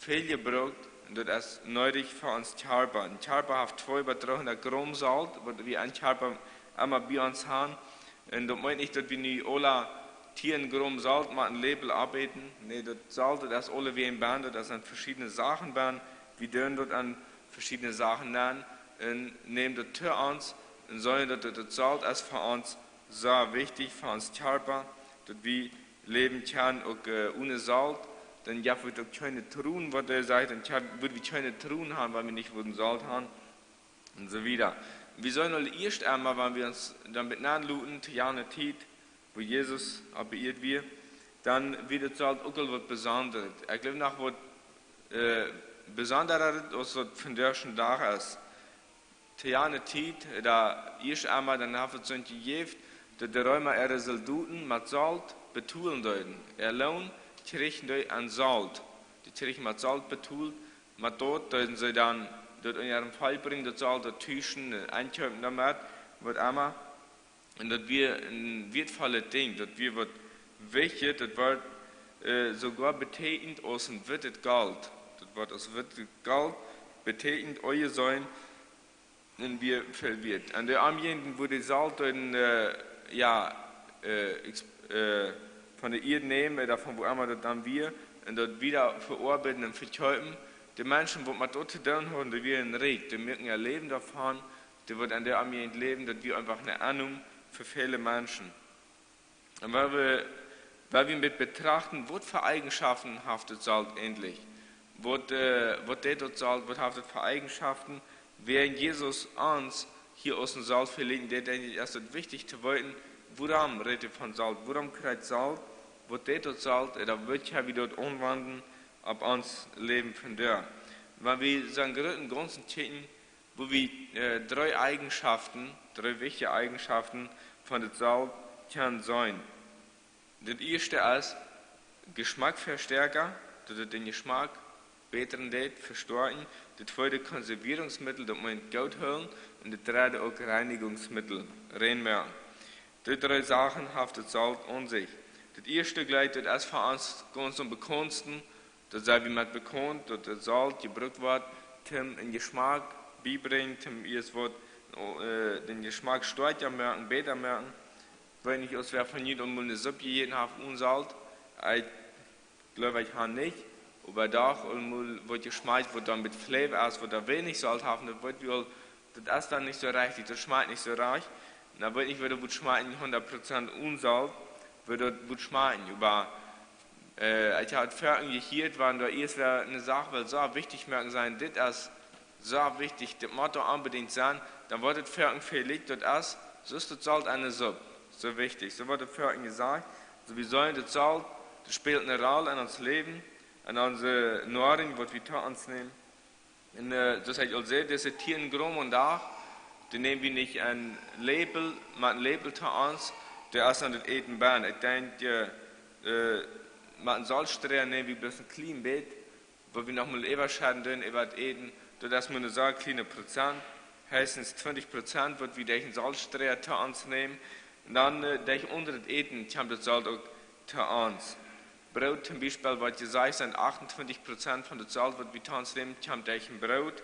väl jebrukt, un daut es needich fa ons Kjarpa. Een Kjarpa haft twee bat dreehundat Gram Solt, waut wie em Kjarpa emma bie ons haben. Un daut meent nich, daut wie nu aule tieen Gram Solt met een Läpel oppäten. Nä, daut Solt, daut es aulewäajen benn, daut es en veschiedne Sachen benn. Wie doonen daut en veschiedne Sachen nenn un nämen daut to ons. Un seenen, daut, daut, daut Solt es fa ons soo wichtich, fa ons Kjarpa, daut wie läwen kjennen uk, äh, onen Solt. Dan jeft et uk kjeene Trunen, waut hee sajcht, dan kjenn-, wudden wie kjeene Trunen haben, wan wie nich wudden Solt haben, un soo wieda. Wie seenen aul ieescht emol, wan wie ons dan met aunluaren to jane Tiet, wua Jesus opp de Ieed wia, dan wia daut Solt uk aul waut Besondret. Ekj jleew noch waut, äh, Besondret aus daut vondoag dän Dach es. To jane Tiet, doa ieescht emol, dan haft et soont jejäft, daut de Reema äare Soldoten met Solt betolen deeden. Äa Loon kjrieejen dee aun Solt. Dee kjrieech met Solt betolt, met daut deeden see dan daut en äa Volkj brinjen, daut Solt, daut tuschen, äh, enkjeepen doamet, waut emma. Un daut wia een wieetvollet Dinkj, daut wia waut Wichtjet, daut wort, äh, soogoa betäkjent aus een wittet Golt. Daut wort aus wittet Golt betäkjent, ea sennen un wia väl wieet. Aun de Omjäajent, wua dee Solt dan, äh, jo, äh, ex-, äh, von de Ieed nämen, ooda von wua emma daut dan wia, un daut wieda veoabeiden un vekjeepen. De Menschen, waut met daut to doonen hauden, dee wieren rikj, dee muaken äa Läwen doavon, dee waut aun de Omjäajent läwden, daut wia eefach eene Ennom fa väle Menschen. Un wan wie, wan wie met betrachten, waut fa Eigenschaften haft daut Solt eejentlich? Waut, äh, waut deed daut Solt, waut haft daut fa Eigenschaften? Wäajen Jesus ons hia aus een Solt velieren deed, denkj ekj, es daut wichtich to weeten, wuarom rät hee von Solt? Wuarom kjricht Solt? Waut deed daut Solt? Un dan woa wie daut aunwenjen opp ons Läwen vondoag. Wan wie soo em grooten Gaunzen kjikjen, wua wie, äh, dree Eigenschaften, dree wichtje Eigenschaften von daut Solt kjennen seenen. Daut ieeschte es Geschmackverstärker, daut daut dän Geschmack bätren deed, vestoakjen. Daut tweede Konservierungsmittel, daut meent goot hoolen. Un daut dredde uk Reinigungsmittel, rein moaken. Dee dree Sachen haft daut Solt aun sikj. Daut ieeschte jlikj, daut es fa ons gaunz aum bekaunsten, daut sent wie met bekaunt, daut daut Solt jebrukt woat, toom een Geschmack biebrinjen, toom ieescht waut, äh, dän Geschmack stoakja moaken, bäta moaken. Ekj weet nich, aus wäa von junt aul mol eene Supp jejäten haft one Solt. Ekj jleew, ekj ha nich. Oba doch aul mol waut jeschmakjt, waut dan met Fleewa es, waut dan weinich Solt haft, daut weet wie aul, daut es dan nich soo rajcht, daut schmakjt nich soo rajcht. Un dan weet ekj, woo daut wudd schmakjen, hundat Prozent one Solt, woo daut wudd schmakjen. Oba, äh, ekj ha foaken jehieet, wan doa ieescht wäa eene Sach well soo wichtich moaken sennen, dit es soo wichtich, dit mott doa onbedinjt sennen, dan woat et foaken väl Licht, daut es, soo es daut Solt aun de Supp, soo wichtich. Soo woat et foaken jesajcht. Soo, wie seenen, daut Solt, daut spält eene Roll en ons Läwen, en onse Noarunk, waut wie to ons nämen. Un, äh, soo aus ekj aul säd, dise tieen Gram aum Dach, dee näm wie nich een Läpel, met een Läpel to ons, dee es aun daut Äten bennen. Ekj denkj, äh, äh, met een Soltsträa näm wie bloos een kjlien bät, waut wie noch mol äwaschedden doonen äwa daut Äten, daut es mau een sea kjliena Prozent, heechstens twintich Prozent, waut wie derch een Soltsträa to ons nämen. Un dan, äh, derch aundret Äten kjemt daut Solt uk to ons. Broot toom Biespel, waut jesajcht, sent achtuntwintich Prozent von daut Solt, waut wie to ons nämen, kjemt derch een Broot.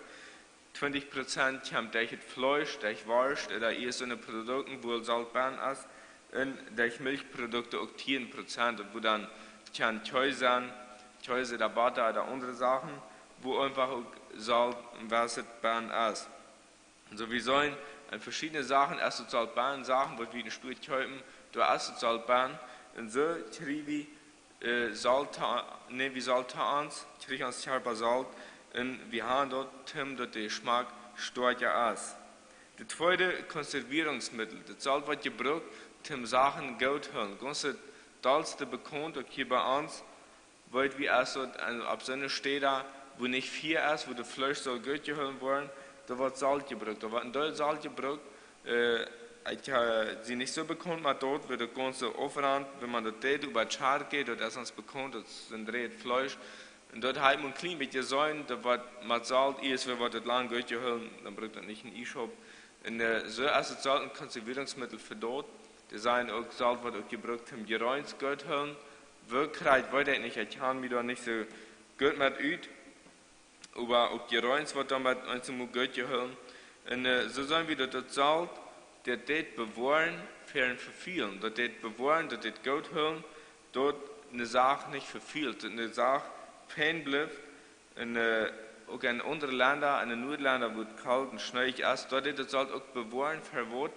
Twintich Prozent kjemt derch daut Fleesch, derch Worscht, ooda ieescht soone Produkten, wua Solt bennen es. Un derch Milchprodukten uk tieen Prozent, daut woat dan kjeen Kjees sennen, Kjees ooda Botta ooda aundre Sachen, wua eefach uk Solt un Wota bennen es. Soo, wie seenen, en veschiedne Sachen es daut Solt bennen, Sachen, waut wie en de Stua kjeepen, doa es daut Solt bennen. Un soo kjrie wie, äh, Solt to, näm wie Solt to ons, kjrieech ons Kjarpa Solt, un wie han daut, toom daut de Schmack stoakja es. Daut tweede, Konservierungsmittel. Daut Solt woat jebrukt, toom Sachen goot hoolen. Gaunz daut dollste bekaunt, uk hia bie ons, weet wie, es daut en, opp soone Städen, wua nich Fia es, wua daut Fleesch saul goot jehoolen woaren, doa woat Solt jebrukt. Doa woat een Deel Solt jebrukt, äh, ekj, äh, sie nich soo bekaunt met daut, wua daut gaunze Aufwaunt, wan eena daut deed, äwa Charque, daut es ons bekaunt, daut es een dreejet Fleesch. Un daut haft mau een kjlien bät sennen, daut woat met Solt, ieescht wan daut lang goot jehoolen, dan brukt daut nich een Ieesschaup. Un, äh, soo es daut Solt een Konservierungsmittel fa daut. Doa sent uk Solt, woat uk jebrukt, om Jereens goot hoolen. Woo krakjt, weet ekj nich, ekj kjan mie doa nich soo goot met ut. Oba uk Jereens woat doamet eenjemol goot jehoolen. Un, äh, soo seenen wie daut, daut Solt, daut deit bewoaren fa een Vefaulen. Daut deit bewoaren, daut deit goot hoolen, daut eene Sach nich vefelt, daut eene Sach fein blift. Un, äh, uk en aundre Lenda, en de Nuadlenda, wua et kolt un schneeich es, doa deit daut Solt uk bewoaren fa waut.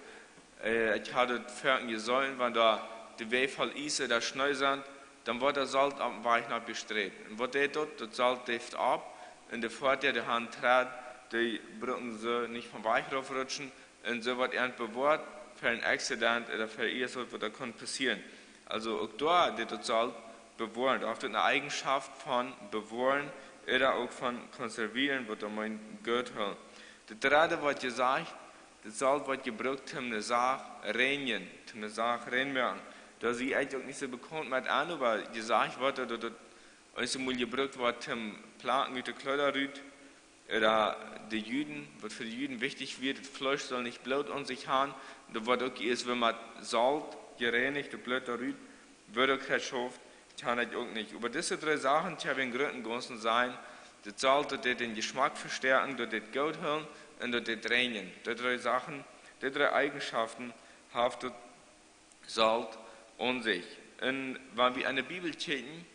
Äh, ekj haud et foaken jeseenen, wan doa de Wäaj voll Iess ooda Schnee sent, dan woat daut Solt oppem Wajch noch bestreit. Un waut deit daut? Daut Solt däft opp, un de Foatieja, dee han Träd, dee bruken soo nich vom Wajch raufrutschen, un soo woat et bewoat fa een Accident ooda fa irjent waut, waut doa kaun passieren. Aulsoo uk doa deit daut Solt bewoaren. Daut haft eene Eijenschoft von bewoaren ooda uk von konservieren, waut doa meent goot hoolen. Daut dredde, waut jesajcht, daut Solt woat jebrukt, om eene Sach reinijen, om eene Sach rein moaken. Doa sie ekj uk nich soo bekaunt met aun, oba jesajcht woat, daut, daut Aus et mol jebrukt woat toom Planken ut de Kjleeda rut, ooda de Juden, waut fa de Juden wichtich wia, daut Fleesch sull nich Bloot aun sikj haben, daut woat uk ieescht, wan Solt jereinicht, daut Bloot doa rut, woat uk kjeen Schaft, kjeena uk nich. Oba dise dree Sachen, dee haben em grooten Gaunzen sennen, daut Solt, daut deit dän Jeschmack vestoakjen, daut deit goot hoolen un daut deit reinjen. Dee dree Sachen, dee dree Eigenschaften haft daut Solt aun sikj. Un wan wie aun de Bibel kjikjen,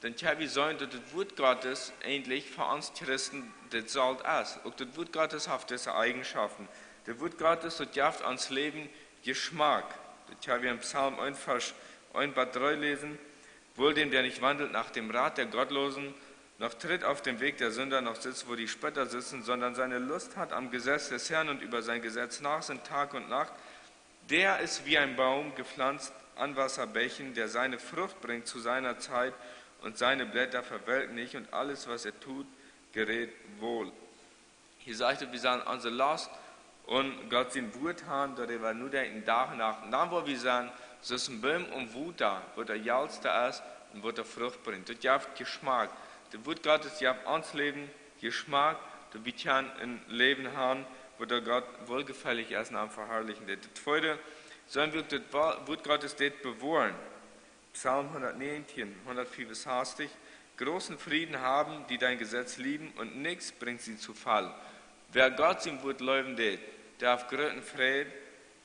dan kjenn wie seenen, daut daut Wuat Gottes eejentlich fa ons Christen daut Solt es. Uk daut Wuat Gottes haft dise Eigenschaften. Daut Wuat Gottes, daut jeft ons Läwen Jeschmack. Daut kjenn wie en Psalm eent, Varsch eent bat dree läsen. Wohl dem, der nicht wandelt nach dem Rat der Gottlosen, noch tritt auf dem Weg der Sünder, noch sitzt, wo die Spötter sitzen, sondern seine Lust hat am Gesetz des Herrn und über sein Gesetz nach sind Tag und Nacht. Der ist wie ein Baum gepflanzt an Wasserbächen, der seine Frucht bringt zu seiner Zeit und seine Blätter verwelken nicht und alles, was er tut, gerät wohl. Hia sajcht et, wie sellen onse Lust aun Gott sien Wuat haben, doaräwa nodenkjen Dach un Nacht. Un dan woa wie sennen, soo aus een Boom aum Wota, waut de jelste es un waut de Frucht brinjt. Daut jeft Jeschmack. Daut Wuat Gottes jeft ons Läwen Jeschmack, daut wie kjennen een Läwen haben, waut Gott wohlgefällich es un am veharlichen deit. Daut tweede, sellen wie uk daut Wa-, Wuat Gottes dit bewoaren. Psalm hundatnäajentieen, hundatfiefunsachtich: Großen Frieden haben, die dein Gesetz lieben, und nichts bringt sie zu Fall. Wäa Gott sien Wuat leewen deit, dee haft grooten Fräd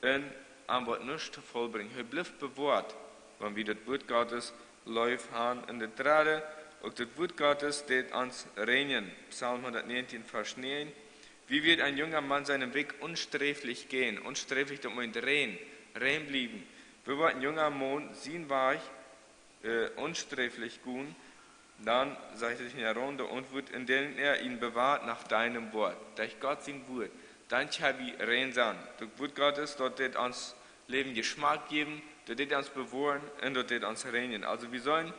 un am woat nuscht to Faul brinjen. Hee blift bewoat, wan wie daut Wuat Gottes leef haben. Un daut dredde, uk daut Wuat Gottes deit ons reinjen. Psalm hundatnäajentieen, Varsch näajen. Wie wird ein junger Mann seinen Weg unsträflich gehen? Unsträflich, daut meent rein, rein bliewen. Woo woat een junga Maun sienen Wajch, äh, unsträflich gonen? Dan sajcht et hia en de Auntwuat: Indem er ihn bewahrt nach deinem Wort. Derch Gott sien Wuat. Dan kjenn wie rein sennen. Daut Wuat Gottes, daut deit ons Läwen Jeschmack jäwen, daut deit ons bewoaren un daut deit ons reinjen. Aulsoo, wie sellen,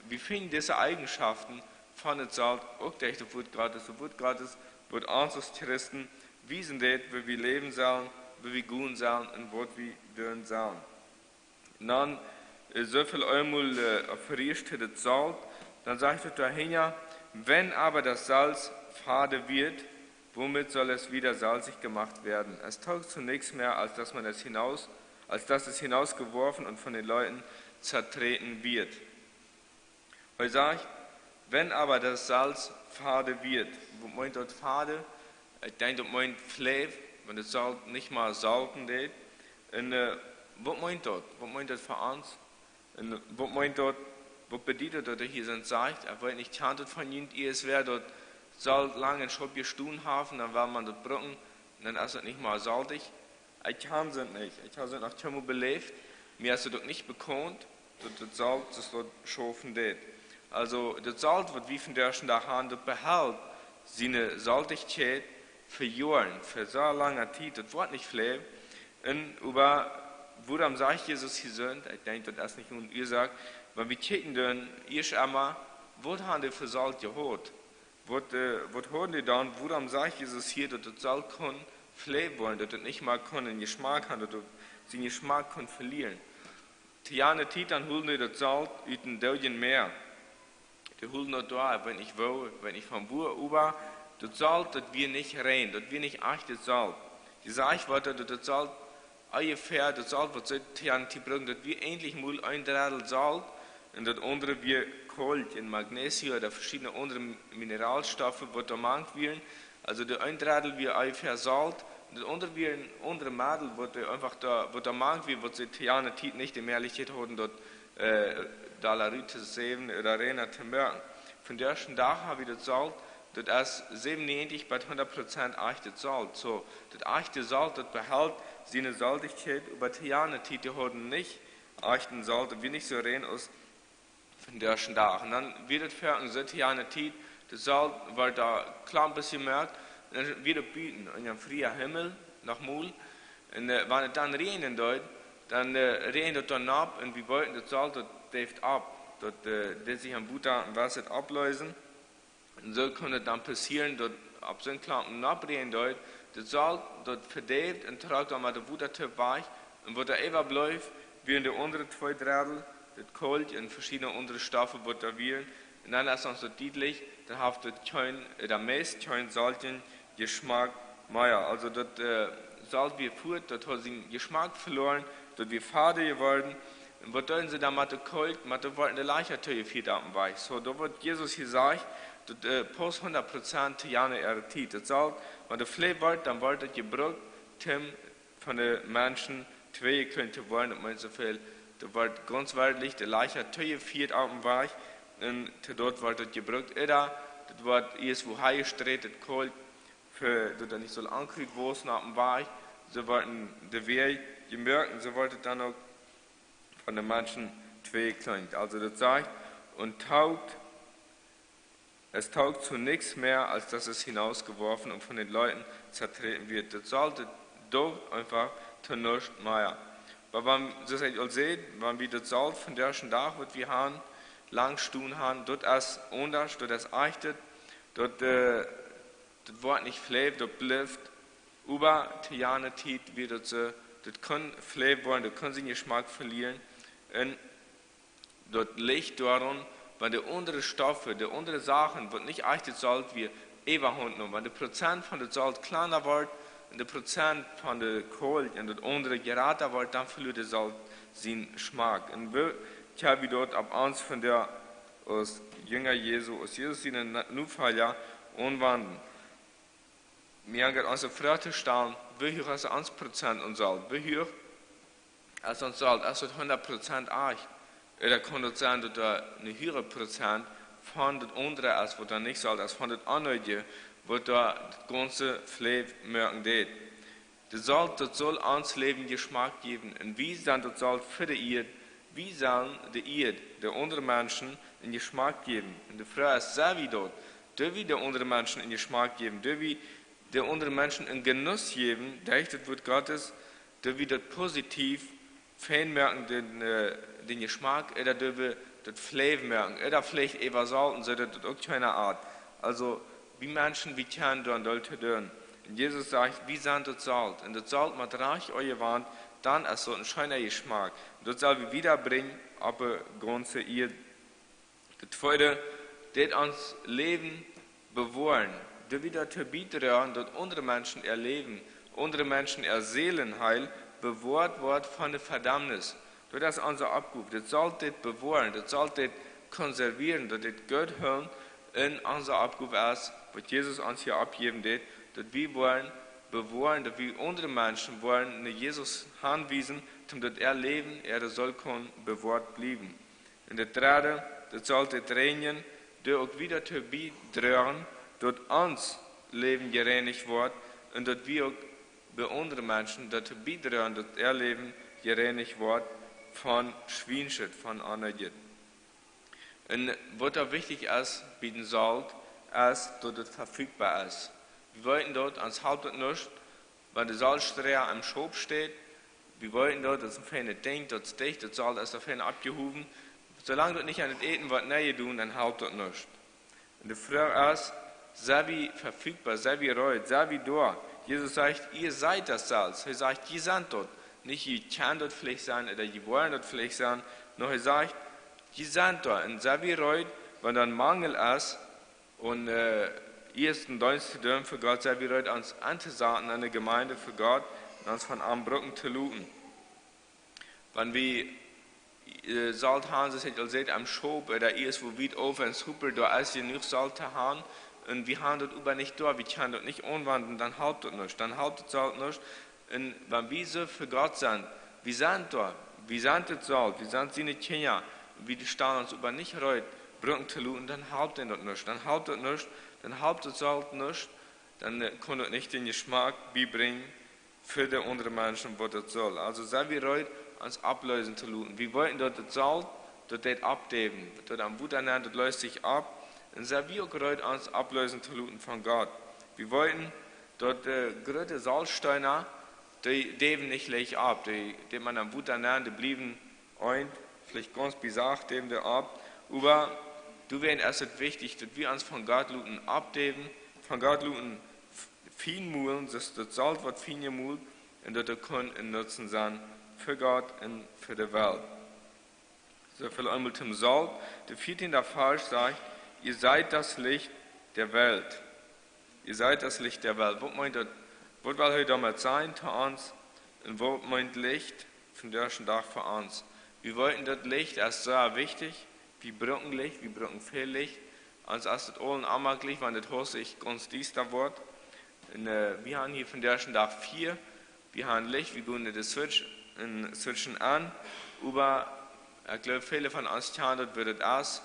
wie finjen dise Eigenschaften von daut Solt uk derch daut Wuat Gottes. Daut Wuat Gottes woat ons aus Christen wiesen, daut, woo wie läwen sellen, woo wie gonen sellen un waut wie doonen sellen. Un dan, äh, soo väl eemol, äh, opp Friesisch to daut Solt, dan sajcht et doa hinja: Wenn aber das Salz fade wird, womit soll es wieder salzig gemacht werden? Es taugt zu nichts mehr, als dass man es hinaus, als dass es hinausgeworfen und von den Leuten zertreten wird. Hee sajcht: Wenn aber das Salz fade wird. Waut meent daut, fade? Ekj denkj, daut meent fläw, wan daut Solt nich mea solten deit. Un, äh, waut meent daut? Waut meent daut fa ons? Un waut meent daut, waut bediet daut, daut hee hia soo sajcht? Ekj weet nich, kjant daut von junt ieescht wäa daut Solt lang em Schaup jestonen haft, dan well maun daut brucken, dan es et nich mea soltich. Ekj kjan soont nich. Ekj hab soont noch kjeenmol beläft. Mie es et uk nich bekaunt, daut daut Solt soo schaufen deit. Aulsoo, daut Solt, waut wie vondoag dän Dach haben, daut behelt siene Soltichkjeit fa Joaren, fa soo lange Tiet, daut woat nich fläw. Un oba wuarom sajcht Jesus hia soont? Ekj denkj, daut es nich onen Uasoak. Wan wie kjikjen, dan ieescht emol, waut haben dee fa Solt jehaut? Waut, äh, waut hauden dee dan? Wuarom sajcht Jesus hia, daut daut Solt kunn fläw woaren, daut et nich mea kunn een Jeschmack haben, daut et sienen Jeschmack kunn velieren? To jane Tiet dan holden dee daut Solt ut een doodjet Mäa. Dee holden daut doa, ekj weet nich woo, ekj weet nich von wua, oba daut Solt, daut wia nich rein, daut wia nich echtet Solt. Jesajcht woat, daut daut Solt onjefäa, daut Solt, waut see to jane Tiet bruckten, daut wia eejentlich mol een Dredel Solt un daut aundre wia Kalk un Magnesium ooda veschiedne aundre Mineralstoffe, waut doa mank wieren. Aulsoo daut een Dredel wia onjefäa Solt, un daut aundre wia een aundret Meddel, waut doa eefach doa, waut doa mank wia, waut see to jane Tiet nich de Mäajlichkjeit hauden, daut, äh, doa rut to säwen ooda reina to moaken. Vondoag dän Dach hab wie daut Solt, daut es säwenundneajentich bat hundat Prozent echtet Solt. Soo, daut echte Solt, daut behelt siene Soltichkjeit, oba to jane Tiet, dee hauden nich echten Solt, daut wia nich soo rein aus vondoag dän Dach. Un dan wia daut foaken soo, to jane Tiet, daut Solt wort doa kjlien bät jemoakt, un dan wia daut buten, en een fria Himmel, noch mol. Un, äh, wan et dan räajnen deed, dan, äh, räajend et doa nopp, un wie weeten, daut Solt, daut deeft opp. Daut, äh, deed sikj aum Wota un Wota oppleesen. Un soo kunn et dan passieren, daut opp soon kjlien Noppräajen deed, daut Solt, daut vedeift un trock dan met daut Wota wajch. Un waut doa äwableef, wieren de aundre twee Dredel, daut Kalk un veschiedne aundre Stoffe, waut doa wieren. Dan es ons daut dietlich, daut haft daut kjeen, äh, daut meist kjeen Solt Jeschmack mea. Aulsoo daut, äh, Solt wia fuat, daut haud sienen Jeschmack veloaren, daut wia fad jeworden. Un waut deeden see dan met de Kolkj? Met de, worden de Lajcha toojefieet opp dän Wajch. Soo, doa woat Jesus hia sajcht, daut, äh, paust hundat Prozent to jane äare Tiet. Daut Solt, wan daut fleew woat, dan woat daut jebrukt, toom von de Menschen twäajekjleent to woaren, daut meent soo väl, daut woat gaunz werkjlich de Lajcha toojefieet opp dän Wajch, un to daut woat daut jebrukt, ooda daut woat ieescht wua hajesträtet, daut Kolkj, fa daut daut nich saul aunkrut wausen opp dän Wajch, soo woat de Wajch jemoakt, un soo woat daut dan uk von de Menschen twäajekjleent. Aulsoo daut sajcht, und taugt es taugt zu nichts mehr, als dass es hinausgeworfen und von den Leuten zertreten wird. Daut Solt, daut taugt eefach to nuscht mea. Oba wan, soo aus ekj aul säd, wan wie daut Solt von disen Dach, waut wie haben, lang stonen haben, daut es aundasch, daut es echtet, daut, äh, daut woat nich fleew, daut blift. Oba to jane Tiet wia daut soo, daut kunn fleew woaren, daut kunn sienen Jeschmack velieren. Un daut licht doaraun, wan de aundre Stoffe, de aundre Sachen, waut nich echtet Solt wia, äwahaunt neemen. Wan de Prozent von daut Solt kjlanda woat un de Prozent von de Kolkj un daut aundre jrata woat, dan veloat daut Solt sienen Jeschmack. Un woo kjenn wie daut opp ons vondoag aus Jinja Jesu, aus Jesus siene Na-, Nofolja aunwenjen? Mie aunjeit ons de Froag to stalen, woo huach es ons Prozent aun Solt? Woo huach es ons Solt? Es daut hundat Prozent ieescht? Ooda kaun daut sennen, daut doa een huaga Prozent von daut aundre es, waut doa nich Solt es, von daut aundre, waut doa daut gaunze fleew moaken deit? Daut Solt, daut saul ons Läwen Jeschmack jäwen. Un wie sent daut Solt fa de Ieed. Wie sellen de Ieed, de aundre Menschen, een Jeschmack jäwen. Un de Froag es, sent wie daut? Doo wie de aundre Menschen een Jeschmack jäwen? Doo wie de aundre Menschen een Jenuss jäwen derch daut Wuat Gottes? Doo wie daut positiv fein moaken, dän, äh, dän Jeschmack, ooda doo wie daut fleew moaken, ooda veleicht äwa Solt, soo daut daut uk kjeena at? Aulsoo, wie Menschen, wie kjennen doa een Deel to doonen. Un Jesus sajcht, wie sent daut Solt. Un daut Solt met rajcht aunjewant, dan es daut een scheena Jeschmack. Daut sell wie wiedabrinjen opp de gaunze Ieed. Daut tweede, daut ons Läwen bewoaren. Daut wie doatoo biedroagen, daut aundre Menschen äa Läwen, aundre Menschen äa Sälenheil bewoat woat von de Vedaumnis. Daut es onse Oppgow. Daut saul dit bewoaren, daut saul dit konservieren, daut dit goot hoolen. Un onse Oppgow es, waut Jesus ons hia oppjäwen deit, daut wie woaren bewoaren, daut wie aundre Menschen woaren no Jesus hanwiesen, om daut äa Läwen, äare Seel kaun bewoat bliewen. Un daut dredde, daut saul dit reinjen, doo uk wie doatoo biedroagen, daut ons Läwen jereinicht woat, un daut wie uk bie aundre Menschen doatoo biedroagen, daut äa Läwen jereinicht woat von Schwienschet, von Onrecht. Un waut doa wichtich es bie dän Solt, es, daut et vefieekjboa es. Wie weeten daut, ons halpt daut nuscht, wan de Soltstroo em Schaup steit. Wie weeten daut, daut es een feinet Dinkj, daut es dicht, daut Solt es doa fein oppjehowen. Soo lang daut nich aun daut Äten woat nenjedonen, dan halpt daut nuscht. Un de Froag es, sent wie vefieekjboa, sent wie reed, sent wie doa? Jesus sajcht, jie sied daut selfst. Hee sajcht, jie sent daut. Nich, jie kjennen daut veleicht sennen, ooda jie woaren daut veleicht sennen. Nä, hee sajcht, jie sent doa. Un sent wie reed, wan doa een Mangel es, un, äh, ieescht een Deenst to doonen fa Gott, sent wie reed, ons auntosaten aun de Jemeent fa Gott un ons von am brucken to loten. Wan wie, äh, Solt haben, soo aus ekj aul säd, em Schaup, ooda ieescht wua wiet auf em Super, doa es jenuach Solt to haben, un wie haben daut oba nich doa, wie kjennen daut nich aunwenjen, dan halpt daut nuscht, dan halpt daut Solt nuscht. Un wan wie soo fa Gott sent, wie sent doa, wie sent daut Solt, wie sent siene Kjinja, wie stalen ons oba nich reed, brucken to loten, dan halpt am daut nuscht, dan halpt daut nuscht, dan halpt daut Solt nuscht, dan, äh, kaun daut nich dän Jeschmack biebrinjen fa de aundre Menschen, waut daut saul. Aulsoo sent wie reed, ons oppleesen to loten. Wie weeten daut daut Solt, daut deit oppdäwen, daut aum Wota nenn, daut leest sikj opp. Un sent wie uk reed, ons oppleesen to loten von Gott. Wie weeten daut de groote Soltsteena, dee däwen nich leicht opp. Dee, dee deit maun aum Wota nenn, dee bliewen eent, veleicht gaunz besacht däwen dee opp. Oba doawäajen es et wichtich, daut wie ons von Gott loten oppdäwen, von Gott loten f-, fien molen, soo daut daut Solt woat fien jemolt, un daut et kaun een Nutzen sennen fa Gott un fa de Welt. Soo väl eemol toom Solt. De vieetieende Varsch sajcht, Ihr seid das Licht der Welt. Ihr seid das Licht der Welt. Waut meent daut? Waut well hee doamet sajen to ons? Un waut meent Licht vondoag dän Dach fa ons? Wie weeten, daut Licht es sea wichtich. Wie brucken Licht, wie brucken väl Licht. Ons es daut aul een Onjemakj, wan daut Hus sikj gaunz diesta woat. Un, äh, wie haben hia vondoag dän Dach vea. Wie haben Licht, wie gonen de Switch un switchen aun. Oba ekj gleew, väle von ons kjanen daut, woo daut es,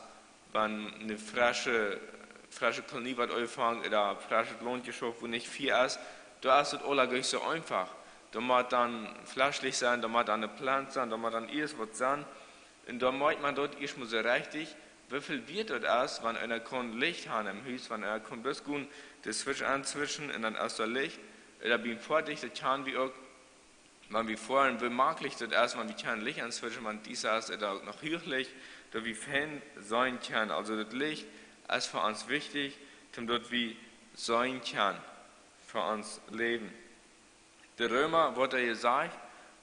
wan eene fresche, fresche Kolonie woat aunjefongen ooda fresch daut Launt jeschauft, wua nich vea es, doa es daut aula nich soo eenfach. Doa mott dan Fleesch sennen, doa mott dan eene Plant sennen, doa mott dan ieescht waut sennen. Un doa moakjt eena daut ieescht mol soo rechtich, woo väl wieet daut es, wan eena kaun Licht haben em Hus, wan eena kaun bloos gonen de Switch aunswitchen un dan es doa Licht. Ooda biem Foatich, daut kjanen wie uk, wan wie foaren, woo jemakjlich daut es, wan wie kjennen Licht aunswitchen, wan daut es ooda uk noch Huachlicht, daut wie fein seenen kjennen. Aulsoo daut Licht es fa ons wichtich, om daut wie seenen kjennen, fa ons Läwen. De Reema, waut hee jesajcht,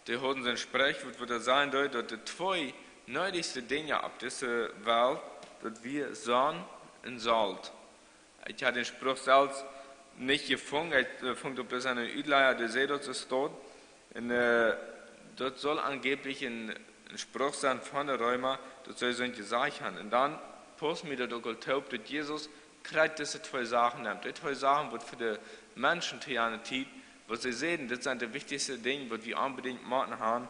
dee hauden sien Sprichwuat, waut hee sajen deed, daut de twee needichste Dinja opp dise Welt, daut wia Sonn un Solt. Ekj hab dän Spruch selfst nich jefungen, ekj, äh, funk daut bloos aun een Utlaja, dee säd daut soo steit. Un, äh, daut saul aunjeblich een, een Spruch sennen von de Reema, daut see soo jesajcht haben. Un dan pausst mie daut uk aul toop, daut Jesus krakjt dise twee Sachen nemt. Dee twee Sachen, waut fa de Menschen to jane Tiet, waut see säden, dit sent de wichtichste Dinja, waut wie onbedinjt motten haben,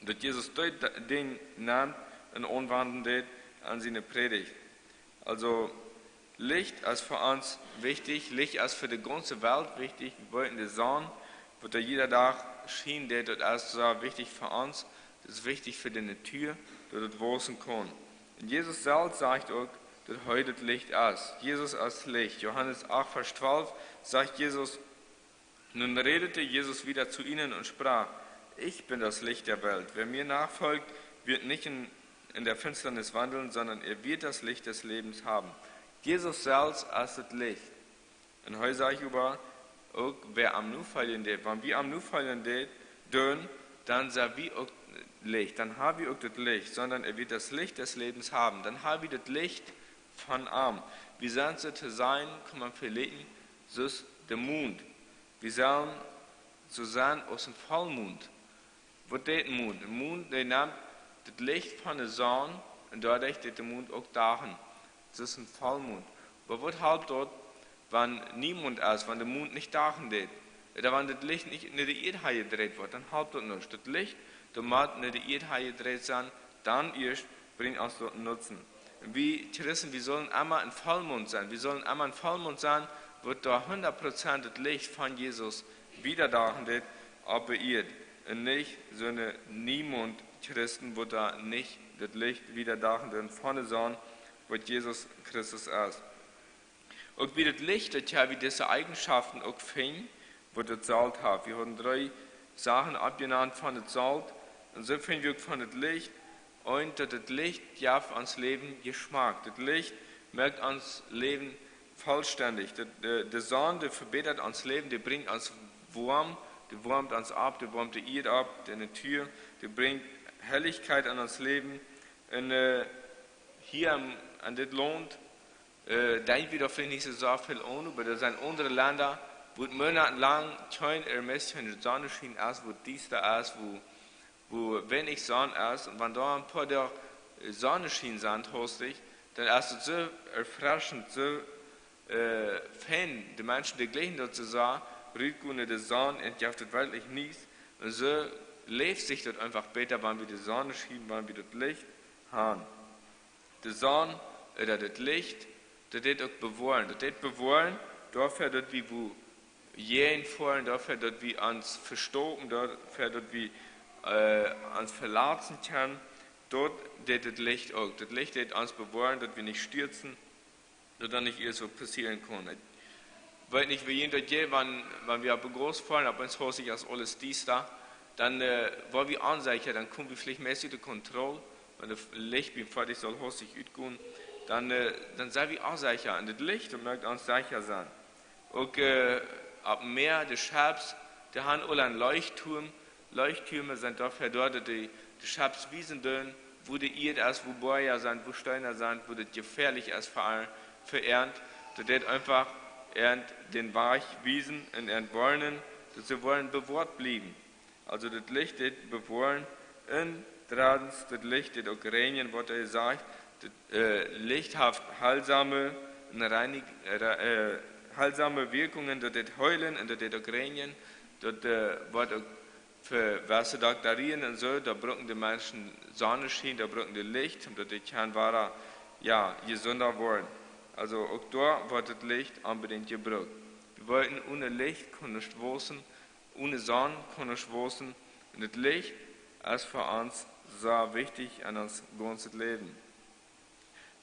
daut Jesus dee Dinja nemt un aunwenjen deed aun siene Prädicht. Aulsoo, Licht es fa ons wichtich, Licht es fa de gaunze Welt wichtich. Wie weeten, de Sonn, waut doa jieda Dach schient, daut es sea wichtich fa ons, daut es wichtich fa de Natua, daut et wausen kaun. Un Jesus selfst sajcht uk, daut hee daut Licht es. Jesus es Licht. Johannes acht, Varsch twalf sajcht Jesus: Nun redete Jesus wieder zu ihnen und sprach: Ich bin das Licht der Welt. Wer mir nachfolgt, wird nicht in, in der Finsternis wandeln, sondern er wird das Licht des Lebens haben. Jesus selfst es daut Licht. Un hee sajcht oba uk, wäa am nofoljen deit, wan wie am nofoljen deit, dan, dan sent wie uk Licht, dan haben wie uk daut Licht, sondern er wird das Licht des Lebens haben. Dan haben wie daut Licht von am. Wie sent soo to sennen, kaun maun veleeten, soo aus de Mond. Wie sent soo sennen aus een Vollmond. Waut deit een Mond? Een Mond, dee nemt daut Licht von de Sonn un doaderch deit de Mond uk dachen. Daut es een Vollmond. Oba waut halpt daut, wan Niemoond es, wan de Mond nich dachen deit? Ooda wan daut Licht nich no de Ieed han jedreit woat, dan halpt daut nuscht. Daut Licht, daut mott no de Ieed han jedreit sennen, dan ieescht brinjt ons daut Nutzen. Wie Christen, wie sellen emma een Vollmond sennen. Wie sellen emma een Vollmond sennen, waut doa hundat Prozent daut Licht von Jesus wiedadachen deit opp de Ieed. Un nich soone Niemoond-Christen, waut doa nich daut Licht wiedadachen deit von de Sonn, waut Jesus Christus es. Uk bie daut Licht, daut haben wie dise Eigenschaften uk finjen, waut daut Solt haft. Wie haben dree Sachen oppjenant von daut Solt. Un soo finjen wie uk von daut Licht. Un daut, daut Licht jeft ons Läwen Jeschmak. Daut Licht moakt ons Läwen vollstendich. De, de, de Sonn, dee vebätat ons Läwen, dee brinjt ons Woarmt, dee woarmt ons opp, dee woarmt de Ieed opp, de Natua, dee brinjt Hellichkjeit aun ons Läwen. Un, äh, hia aun, aun dit Launt, äh, denkj wie doa veleicht nich soo väl aun, oba doa sent aundre Lenda, wua et monatelang kjeen, meist kjeen Sonnenschien es, wua et diesta es, wua, wua weinich Sonn es. Un wan doa een poa Doag, äh, Sonnenschien sent, hastich, dan es et soo erfreschent, soo, äh, fein. De Menschen, dee jlikjen daut soo sea, rutgonen, de Sonn, un jeft et werkjlich nich. Un soo läft sikj daut eefach bäta, wan wie de Sonn schienen, wan wie daut Licht haben. De Sonn, äh, ooda daut Licht, daut deit uk bewoaren. Daut deit bewoaren, doafäa daut wie wua jäajen foaren, doafäa daut wie ons vestoppen, doafäa daut wie, äh, ons velatzen kjennen, daut deit daut Licht uk. Daut Licht deit ons bewoaren, daut wie nich stierzen, daut doa nich ieescht waut passieren kaun. Ekj weet nich, woo junt daut jeit, wan, wan wie opp de Gauss foaren, opp eemol es et aules diesta, dan, äh, woa wie onsecha, dan kome wie veleicht meist ut de Kontroll, wan daut Licht biem Foatich saul hastich utgonen, dan, äh, dan sent wie onsecha. Un daut Licht, daut moakt ons secha sennen. Uk, äh, opp Mäa, de Scheps, dee haben aule een Leuchtturm. Leuchttürme sent doafäa doa, daut de, de Scheps wiesen doonen, wua de Ieed es, wua Boaja sent, wua Steena sent, wua daut jefäalich es fa, fa an, daut deit eefach an dän Wajch wiesen un an woarnen, daut see woaren bewoat bliewen. Also daut Licht deit bewoaren un dreddens daut Licht deit uk reinjen, waut hee sajcht, daut, äh, Licht haft heilsame un reinig-, äh, heilsame Wirkungen, daut deit heilen un daut deit uk reinjen, daut, äh, woat uk fa wesse Doktorien un soo, doa brucken de Menschen Sonneschien, doa brucken de Licht, om daut dee kjennen woaren, jo, jesunda woaren. Also uk doa woat daut Licht onbedinjt jebrukt. Wie weeten, one Licht kaun nuscht wausen, one Sonn kaun nuscht wausen. Un daut Licht es fa ons sea wichtich en ons gaunzet Läwen.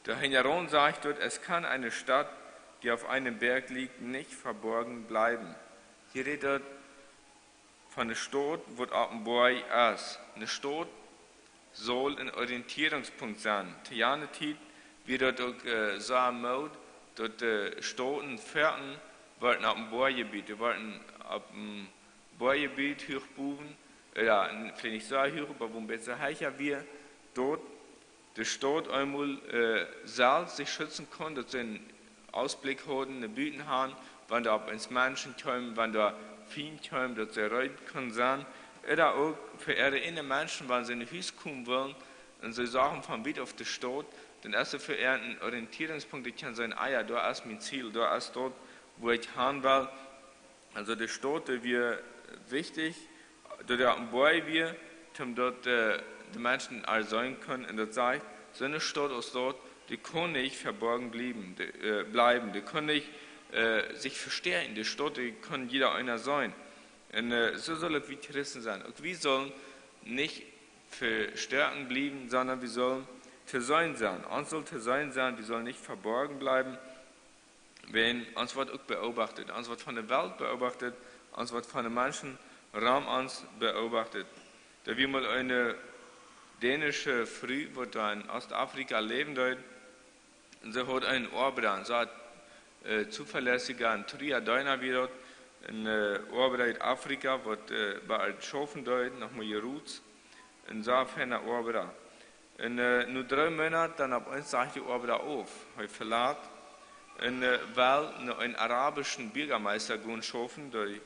De Hinjaraun sajcht doa: „Es kann eine Stadt, die auf einem Berg liegt, nicht verborgen bleiben.“ Hia rät daut von ne Staut, waut opp een Boajch es. Ne Staut saul een Orientierungspunkt sennen. To jane Tiet wia daut uk, äh, soo Mood, daut de Stauten foaken worden opp een Boajchjebiet. Dee worden opp een Boajchjebiet huach bowen, jo, veleicht nich soo huach, oba wua een bät hecha wia, daut de Staut eemol, äh, selfst sikj schutzen kunn, daut see een Utblick hauden, no buten han, wan doa opp eemol Menschen kjeemen, wan doa Fiend kjeemen, daut see reed kunnen sennen. Ooda uk fa äare eejne Menschen, wan see en een Hus komen wullen, un see sagen von wiet auf de Staut, dan es et fa an een Orientierungspunkt, dee kaun sennen, ah jo, doa es mien Ziel, doa es daut, wua ekj han well. Also de Staut, dee wia wichtich, daut dee opp een Boajch wia, om daut, äh, de Menschen aul seenen kunnen. Un daut sajcht, soone Staut aus daut, dee kaun nich veborjen bliewen, dee, äh, bliewen. Dee kaun nich, äh, sikj vestäakjen. De Staut, dee kaun jieda eena seenen. Un, äh, soo saul uk wie Christen sennen. Uk wie sellen nich vestäakjen bliewen, sonda wie sellen to seenen sennen. Ons saul to seenen sennen, wie sellen nich veborjen bliewen. Wan ons woat uk beobachtet, ons woat von de Welt beobachtet, ons woat von de Menschen rom ons beobachtet. Doa wia mol eene dänische Fru, waut doa en Oostafrika läwen deed. Un see haud eenen Oabra. Un see haud, äh, tovelässja un trua Deena wia daut. Een, äh, Oabra ut Afrika, waut, äh, bie äa schaufen deed, no Mojoruz. Un see haud eene Oabra. Un, äh, no dree Moonat, dan opp eemol sajcht de Oabra auf. Hee velat. Un, äh, well no eenen arabischen Bieejameister gonen schaufen, dee,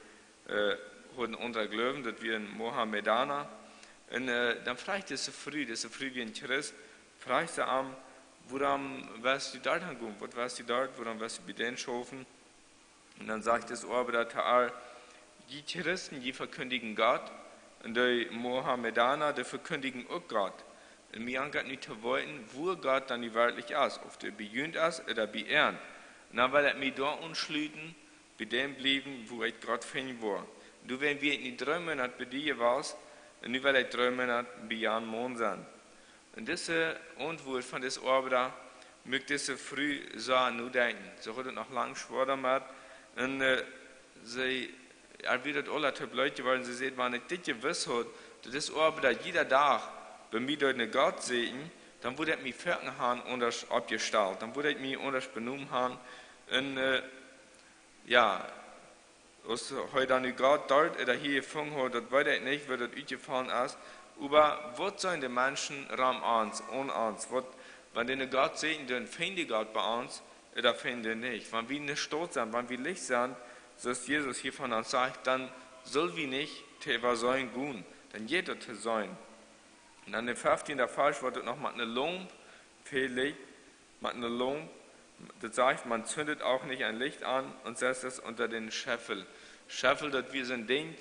äh, haud een aundren Gloowen, daut wia een Mohammedaner. Un, äh, dan fruach dise Fru, dise Fru wia een Christ, fruach see am: „Wuarom west du doa han gonen? Waut west du doa? Wuarom west du bie dän schaufen?“ Un dan sajcht dis Oabra to ar: „Jie Christen, jie vekjindjen Gott, un dee Mohammedaner, dee vekjindjen uk Gott. Un mie jankat nu to weeten, wua Gott dan nu werkjlich es, auf dee bie junt es ooda bie an. Un dan well ekj mie doa aunschluten, bie dän bliewen, wua ekj Gott finjen woa. Un nu, wan wie nu dree Moonat bie die jewast, un nu well ekj dree Moonat bie jan Maun sennen.“ Un dise Auntwuat von dis Oabra muak dise Fru soo nodenkjen. See haud et noch lang schwoa doamet. Un, äh, see, ar wia daut aula too bleet jeworden. See säd: „Wan ekj dit jewist haud, daut dis Oabra jieda Dach bie mie deed no Gott säkjen, dan wudd ekj mie foaken han aundasch oppjestalt. Dan wudd ekj mie aundasch benomen han.“ Un, äh, jo, aus hee dan nu Gott doa ooda hia jefungen haud, daut weet ekj nich, woo daut utjefollen es. Oba waut sent de Menschen rom ons, aun ons? Waut, wan dee no Gott säkjen, dan finjen dee Gott bie ons, ooda finjen dee nich? Wan wie ne Staut sent, wan wie Licht sent, soo aus Jesus hia von ons sajcht, dan sell wie nich to äwaseenen gonen. Dan jeit daut to seenen. Un dan em feftienden Varsch woat et noch met ne Laump vejlikjt, met ne Laump. Daut sajcht: „Man zündet auch nicht ein Licht an und setzt es unter den Scheffel.“ Scheffel, daut wia soon Dinkj,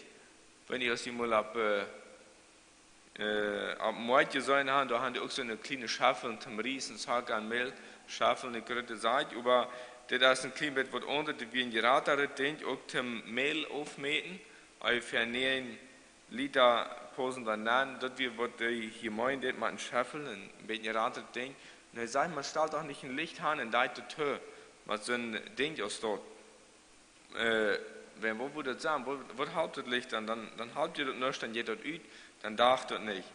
wan jie, aus jie mol opp, äh, äh, opp Moakj jeseenen han, doa han dee uk soone kjliene Scheffel toom riesen Socka un Mäl. Scheffel, ne groote Sach, oba dit es een kjlien bät waut aundret, daut wia een jratret Dinkj, uk toom Mäl aufmäten, onjefäa näajen Lita paussen doa nenn. Daut wia waut dee hia meent met een Scheffel, een bät jratret Dinkj. Un hee sajcht: „Man stalt doch nich een Licht han un deit daut too met soon Dinkj aus daut.“ Äh, wan, waut wudd daut sennen? Waut, waut halpt daut Licht dan? Dan, dan halpt die daut nuscht, dan jeit daut ut, dan deit daut nich.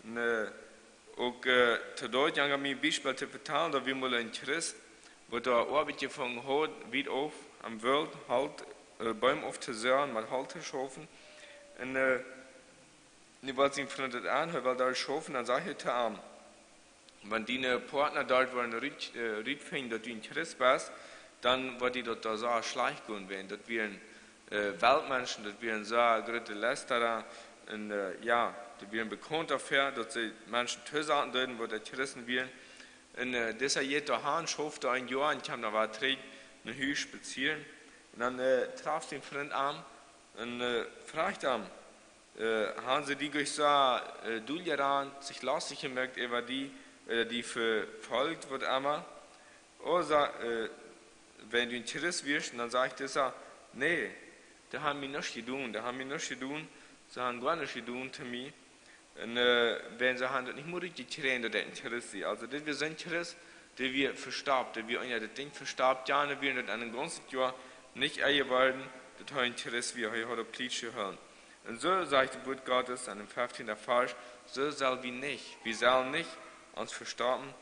Un, äh, uk, äh, to daut jung ekj mie een Biespel to vetalen, daut wia mol een Christ, waut doa Oabeit jefungen haud, wiet auf, aum Woolt, Holt, äh, Beem auftosäajen, met Holt to schaufen. Un, äh, nu wull sien Frint et aun, hee wull doa schaufen, dan säd hee to am: Wan diene Partner doa woaren rut, äh, rutfinjen, daut du een Christ best, dan woat die daut doa sea schlajcht gonen, wiels daut wieren, äh, Weltmenschen, daut wieren sea groote Lästara, un, äh, jo, dee wieren bekaunt doafäa, daut see Menschen tosaten deeden, waut dee Christen wieren. Un, äh, disa jeit doa han, schauft doa een Joa un kjemt dan wada trigj no Hus spazieren. Un dan, äh, traft een Frint am un, äh, fruach am, äh, haben see die Gäste, äh, doll jerant, sikj lustig jemoakt äwa die, äh, die vefolcht, waut emma. Ooda, äh, wan du een Christ wieescht, dan sajcht disa: "Nä, dee haben mie nuscht jedonen, dee haben mie nuscht jedonen, see haben goanuscht jedonen to mie." Un, äh, wan see haben daut nich mea rutjekjräajen, daut dee een Christ es. Aulsoo, dit wia een Christ, dee wia vestoppt, dee wia unja daut Dinkj vestoppt, jo, un dee wia daut een gaunzet Joa nich enjeworden, daut hee een Christ wia, hee haud opp Kjlietsch jehoolen. Un soo sajcht daut Wuat Gottes en dän feftienden Varsch, soo sell wie nich, wie sellen nich ons vestoppen.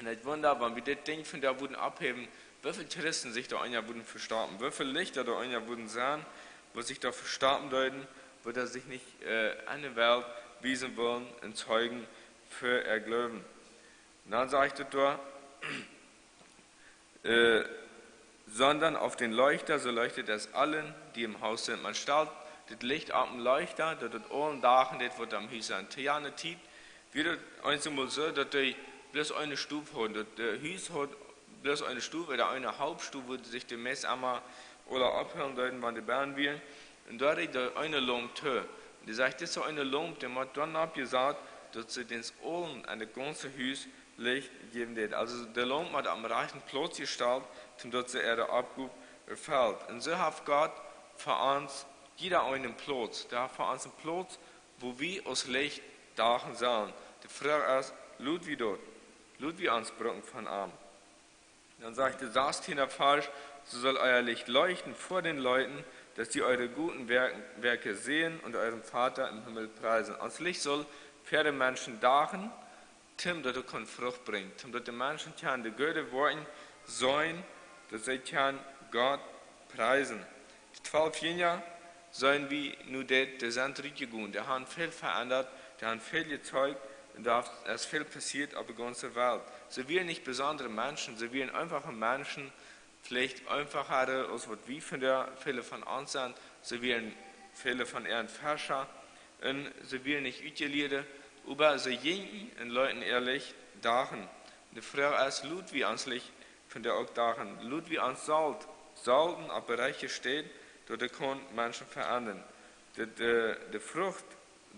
Un ekj wunda, wan wie dit Dinkj von doa wudden opphäwen, woo väl Christen sikj doa unja wudden vestoppen, woo väl Lichta doa unja wudden sennen, waut sikj doa vestoppen deeden, waut doa sikj nich, äh, aun de Welt wiesen wullen un zeijen fa äa Gloowen. Un dan sajcht et doa, äh, "Sondern auf den Leuchter, so leuchtet es allen, die im Haus sind." Maun stalt dit Licht opp een Leuchter, daut et aule Doag dit woat aum Hus sennen. To jane Tiet wia daut eensjemol soo, daut dee bloos eene Stow hauden, daut daut Hus haud bloos eene Stow ooda eene haulwe Stow, wua sikj de Menschen emma aula ophoolen deeden, wan dee benen wieren. Un doa reed doa eene Laump too. Un dee sajcht, dise eene Laump, dee mott doa oppjesat, daut see dän aulen en daut gaunze Hus Licht jäwen deed. Aulsoo, de Laump mott aum rajchten Plauz jestalt, soo daut see äare Oppgow erfelt. Un soo haft Gott fa ons jieda eenen Plauz. Dee haft fa ons een Plauz, wua wie aus Licht dagen sellen. De Froag es, lot wie daut? Lot wie ons brucken von am? Dan sajcht de sastiende Varsch: "So soll euer Licht leuchten vor den Leuten, dass sie eure guten Werk-, Werke sehen und euren Vater im Himmel preisen." Ons Licht saul ver de Menschen dagen, toom daut et kaun Frucht brinjen, toom daut de Menschen kjennen de goode Woakjen seenen, daut see kjennen Gott priesen. De twalf Jinja, seenen wie nu dit, dee sent rutjegonen, dee haben väl ve'endat, dee haben väl jezeicht un doa es väl passieet opp de gaunze Welt. See wieren nich besondre Menschen, see wieren eenfache Menschen, veleicht eenfachere aus waut wie vondoag, väle von ons sent. See wieren väle von an Fescha un see wieren nich utjelieet, oba see jinjen un leeten äa Licht dagen. De Froag es, lot wie ons Licht vondoag uk dagen? Lot wie ons Solt, solten opp de rajchte Städ, daut et kaun Menschen ve'endat? De, de, de Frucht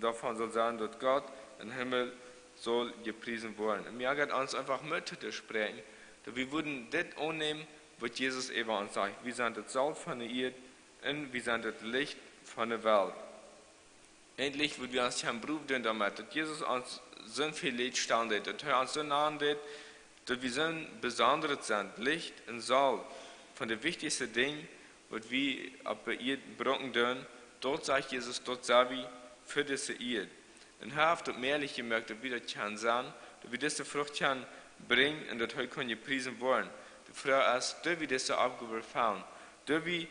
doavon saul sennen, daut Gott em Himmel saul jepriesen woaren. Un mie jeit et ons eefach Moot to spräakjen, daut wie wudden dit aunnämen, waut Jesus äwa ons sajcht. Wie sent daut Solt von de Ieed un wie sent daut Licht von de Welt. Eejentlich wudd wie ons kjennen Proowes doonen doamet, daut Jesus ons soo väl Licht stalen deed, daut hee ons soo nanen deed, daut wie soo besondret sent, Licht un Solt, von de wichtichste Dinja, waut wie opp de Ieed brucken doonen, daut sajcht Jesus, daut sent wie fa dise Ieed. Un hee haft daut mäajlich jemoakt, daut wie daut kjennen sennen, daut wie dise Frucht kjennen brinjen un daut hee kaun jepriesen woaren. De Froag es, doo wie dise Oppgow erfellen? Doo wie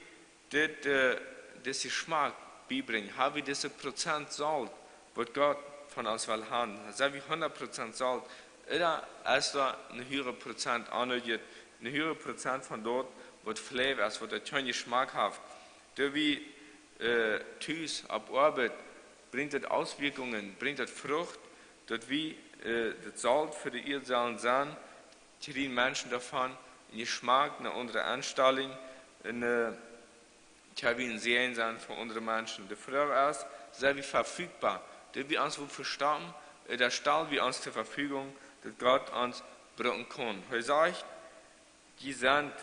dit, äh, dise Schmack biebrinjen? Hab wie dise Prozent Solt, waut Gott von ons well haben? Sent wie hundat Prozent Solt? Ooda es doa een huaga Prozent aunjesaut, een huaga Prozent von daut, waut fleew es, waut daut kjeen Schmack haft? Doo wie, äh, tus, opp Oabeit, brinjt daut Auswirkungen, brinjt daut Frucht, daut wie, äh, daut Solt fa de Ieed sellen sennen, kjrieen Menschen doavon een Jeschmack, eene aundre Enstalunk, un, äh, kjenn wie een Säajen sennen fa aundre Menschen? De Froag es, sent wie vefügboa? Doo wie ons wua vestoppen, äh, ooda stal wie ons to Verfügung, daut Gott ons brucken kaun? Hee sajcht, jie sent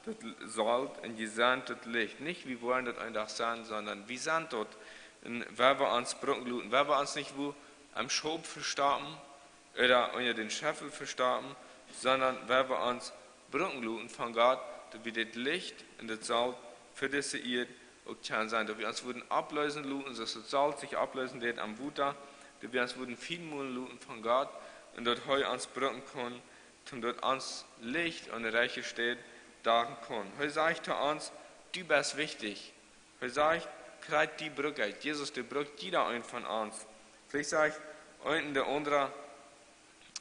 daut Solt un jie sent daut Licht. Nich, wie woaren daut een Dach sennen, sonda wie sent daut. Un wan wie ons brucken loten, wan wie ons nich wua aum Schaup vestoppen ooda unja dän Scheffel vestoppen, sonda wan wie ons brucken loten von Gott, daut wie dit Licht un daut Solt fa dise Ieed uk kjennen sennen. Daut wie ons wudden oppleesen loten, soo aus daut Solt sikj oppleesen deed aum Wota, daut wie ons wudden fienmolen loten von Gott un daut hee ons brucken kaun, soo daut ons Licht aun de rajchte Städ dagen kaun. Hee sajcht to ons, du best wichtich. Hee sajcht, krakjt die bruck ekj. Jesus, dee bruckt jieda een von ons. Veleicht sajcht een ooda aundra,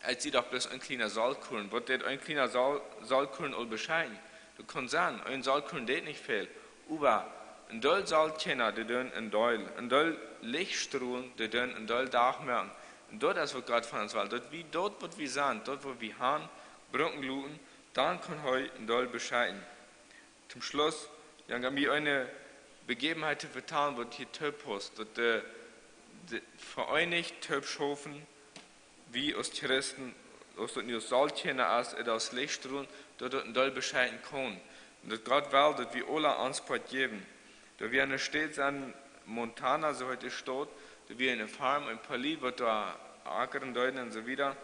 Ekj sie doch bloos een kjliena Soltkorn. Waut deit een kjliena Sol-, Soltkorn aul beschekjen? Daut kaun sennen, een Soltkorn deit nich väl. Oba een Deel Soltkjarna, dee doonen een Deel. Een Deel Lichtstrolen, dee doonen een Deel Dach moaken. Un daut es, waut Gott von ons well. Daut wie daut, waut wie sent, daut, waut wie han, brucken loten, dan kaun hee een Deel beschekjen. Toom Schluss, dan gaunz mie eene Bejäwenheit to vetalen, waut hia toop pausst, daut de, de Vereenigung toop schaufen, wie aus Christen, aus daut nu aus Soltkjarna es, ooda aus Lichtstrolen, daut daut een Deel beschekjen kaun. Un daut Gott well, daut wie aula ons Poat jäwen. Daut wie enne States en Montana, soo heet de Staut, daut wie eene Farm, een Poli, waut doa akren deeden un soo wieda.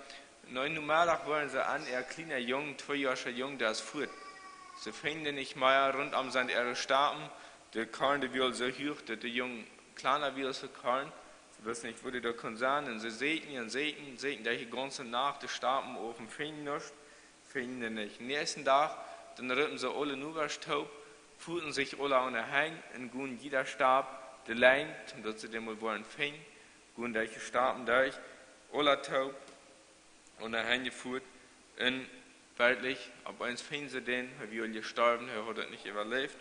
Un eenen Nomeddach wieren see aun, äa kjliena Jung, twee Joa oola Jung, dee es fuat. See finjen dän nich mea, runtom sent äare Stapen. De Korn, dee wia soo huach, daut de Jung kjliena wia aus de Korn. See wisten nich, wua dee doa kunn sennen. Un see säkjen un säkjen, säkjen dee gaunze Nacht de Stapen auf un finjen nuscht, finjen dän nich. Näakjsten Dach, dan roopen see aule Nobasch toop, fuaten sikj aula aun de Henj un gungen jieda Stap de Lien, toom daut see dän mol wudden finjen, gungen dee Stapen derch, aula toop, aun de Henj jefuat. Un werkjlich, opp eemol finjen see dän, hee wia aul jestorwen, hee haud daut nich äwaläft.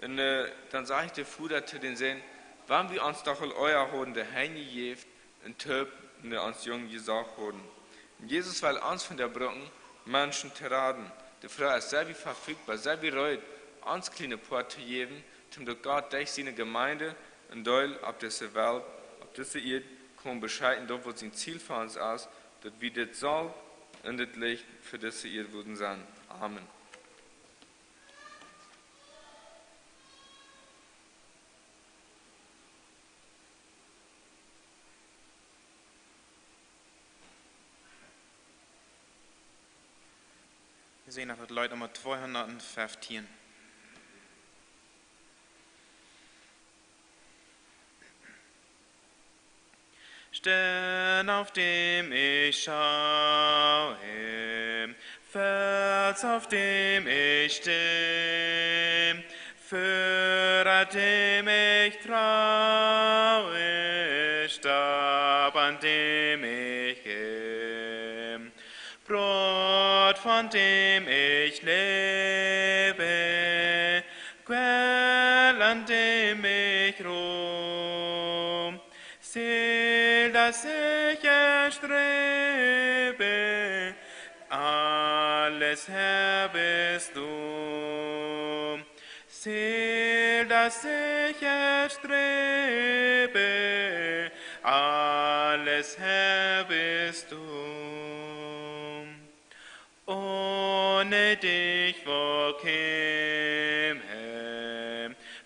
Un, äh, dan sajcht de Voda to dän Sän: "Wan wie ons doch aul ea hauden de Henj jejäft un toop no ons Jung jesocht hauden." Un Jesus well ons von doa brucken, Menschen to raden. De Froag es: Sent wie vefieekjboa, sent wie reed, ons kjliene Poat to jäwen, toom daut Gott derch siene Jemeent een Deel opp dise Welt, opp dise Ieed kaun beschekjen, daut waut sien Ziel fa ons es, daut wie dit Solt un dit Licht fa dise Ieed wudden sennen. Amen. Wie sent no daut Leet Numma tweehundatfeftieen. Stein, auf dem ich schaue, Fels, auf dem ich stehe, Führer, dem ich traue, Stab, an dem ich gehe, Brot, von dem ich lebe, Quell, an dem ich ruhe, Ziel, das ich erstrebe, alles, Herr, bist du. Ziel, das ich erstrebe, alles, Herr, bist du. Ohne dich, wo käme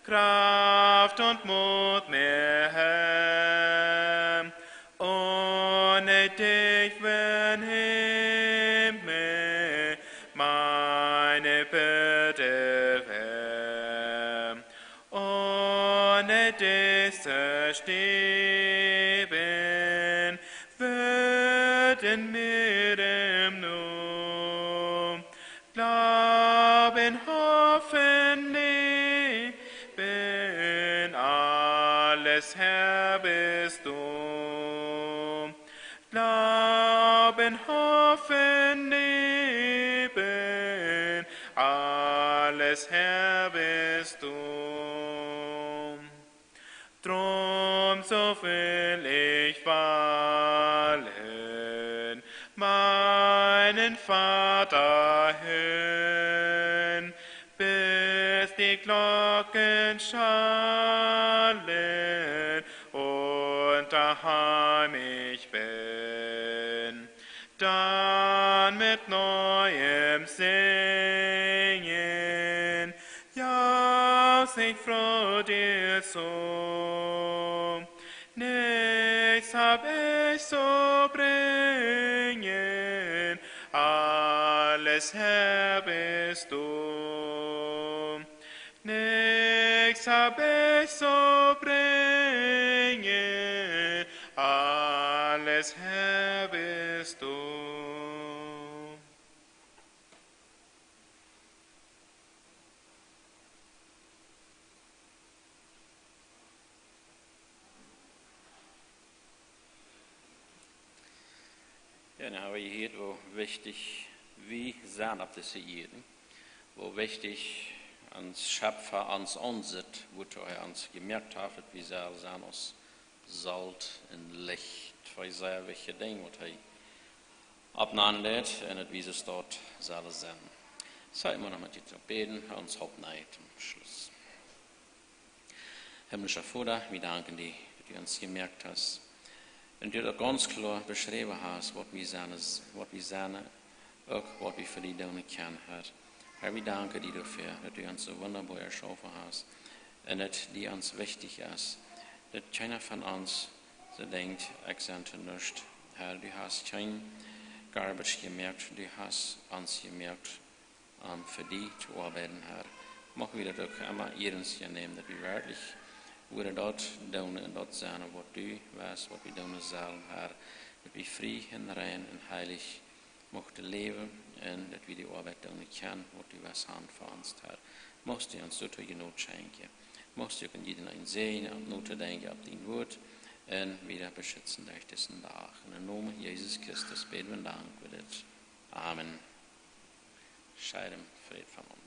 Kraft und Mut mir her? Ohne dich, wer nehme meine Bürde wäre? Ohne dich zerstreben würden mir im Nu. Glauben, hoffen, lieben, alles, Herr, bist du. Glauben, hoffen, lieben, alles, Herr, bist du. Drum so will ich wallen, meinen Vater hören, bis die Glocken schallen und daheim ich bin. Dann mit neuem Singen jauchz ich froh dir zu. Nichts hab ich zu bringen, alles, Herr, bist du. Nichts hab ich zu bringen, alles, Herr, bist du. Un dan hab wie hia, woo wichtich wie sent opp dise Ieed. Woo wichtich ons Schepfa ons aunsitt, woo hee ons jemoakt haft, daut wie sellen sennen aus Solt un Licht. Twee sea wichtje Dinja, waut hee oppnämen deit un daut wie soo staut sellen sennen. Saj mau noch met junt bäden, ons Haupt nejen toom Schluss. Himmlischa Voda, wie danken die, daut du ons jemoakt hast. Un du daut gaunz kloa beschräwen hast, waut wie sent, waut wie sent, uk waut wie fa die doonen kjennen, Herr. Herr, wie danken die doafäa, daut du ons soo wundaboa jeschaufen hast. Un daut die ons wichtich es, daut kjeena von ons soo denkjt, ekj sie to nuscht. Herr, du hast kjeen garbage jemoakt, du hast ons jemoakt, om fa die to oabeiden, Herr. Mucht wie daut uk emma iernst nämen, daut wie werkjlich wudden daut doonen un daut sennen, waut du west, waut wie doonen sellen, Herr. Daut wie frie un rein un heilich muchten läwen un daut wie de Oabeit doonen kjennen, waut du west haben fa ons, Herr. Muchst du ons doatoo Jnod schenkjen. Muchst du uk en jieda eenen säajnen, om notodenkjen opp dien Wuat un wieda beschitzen derch disen Dach. En dän Nomen Jesus Christus bäden wie un danken wie dit. Amen. Shalom, Fräd von ons.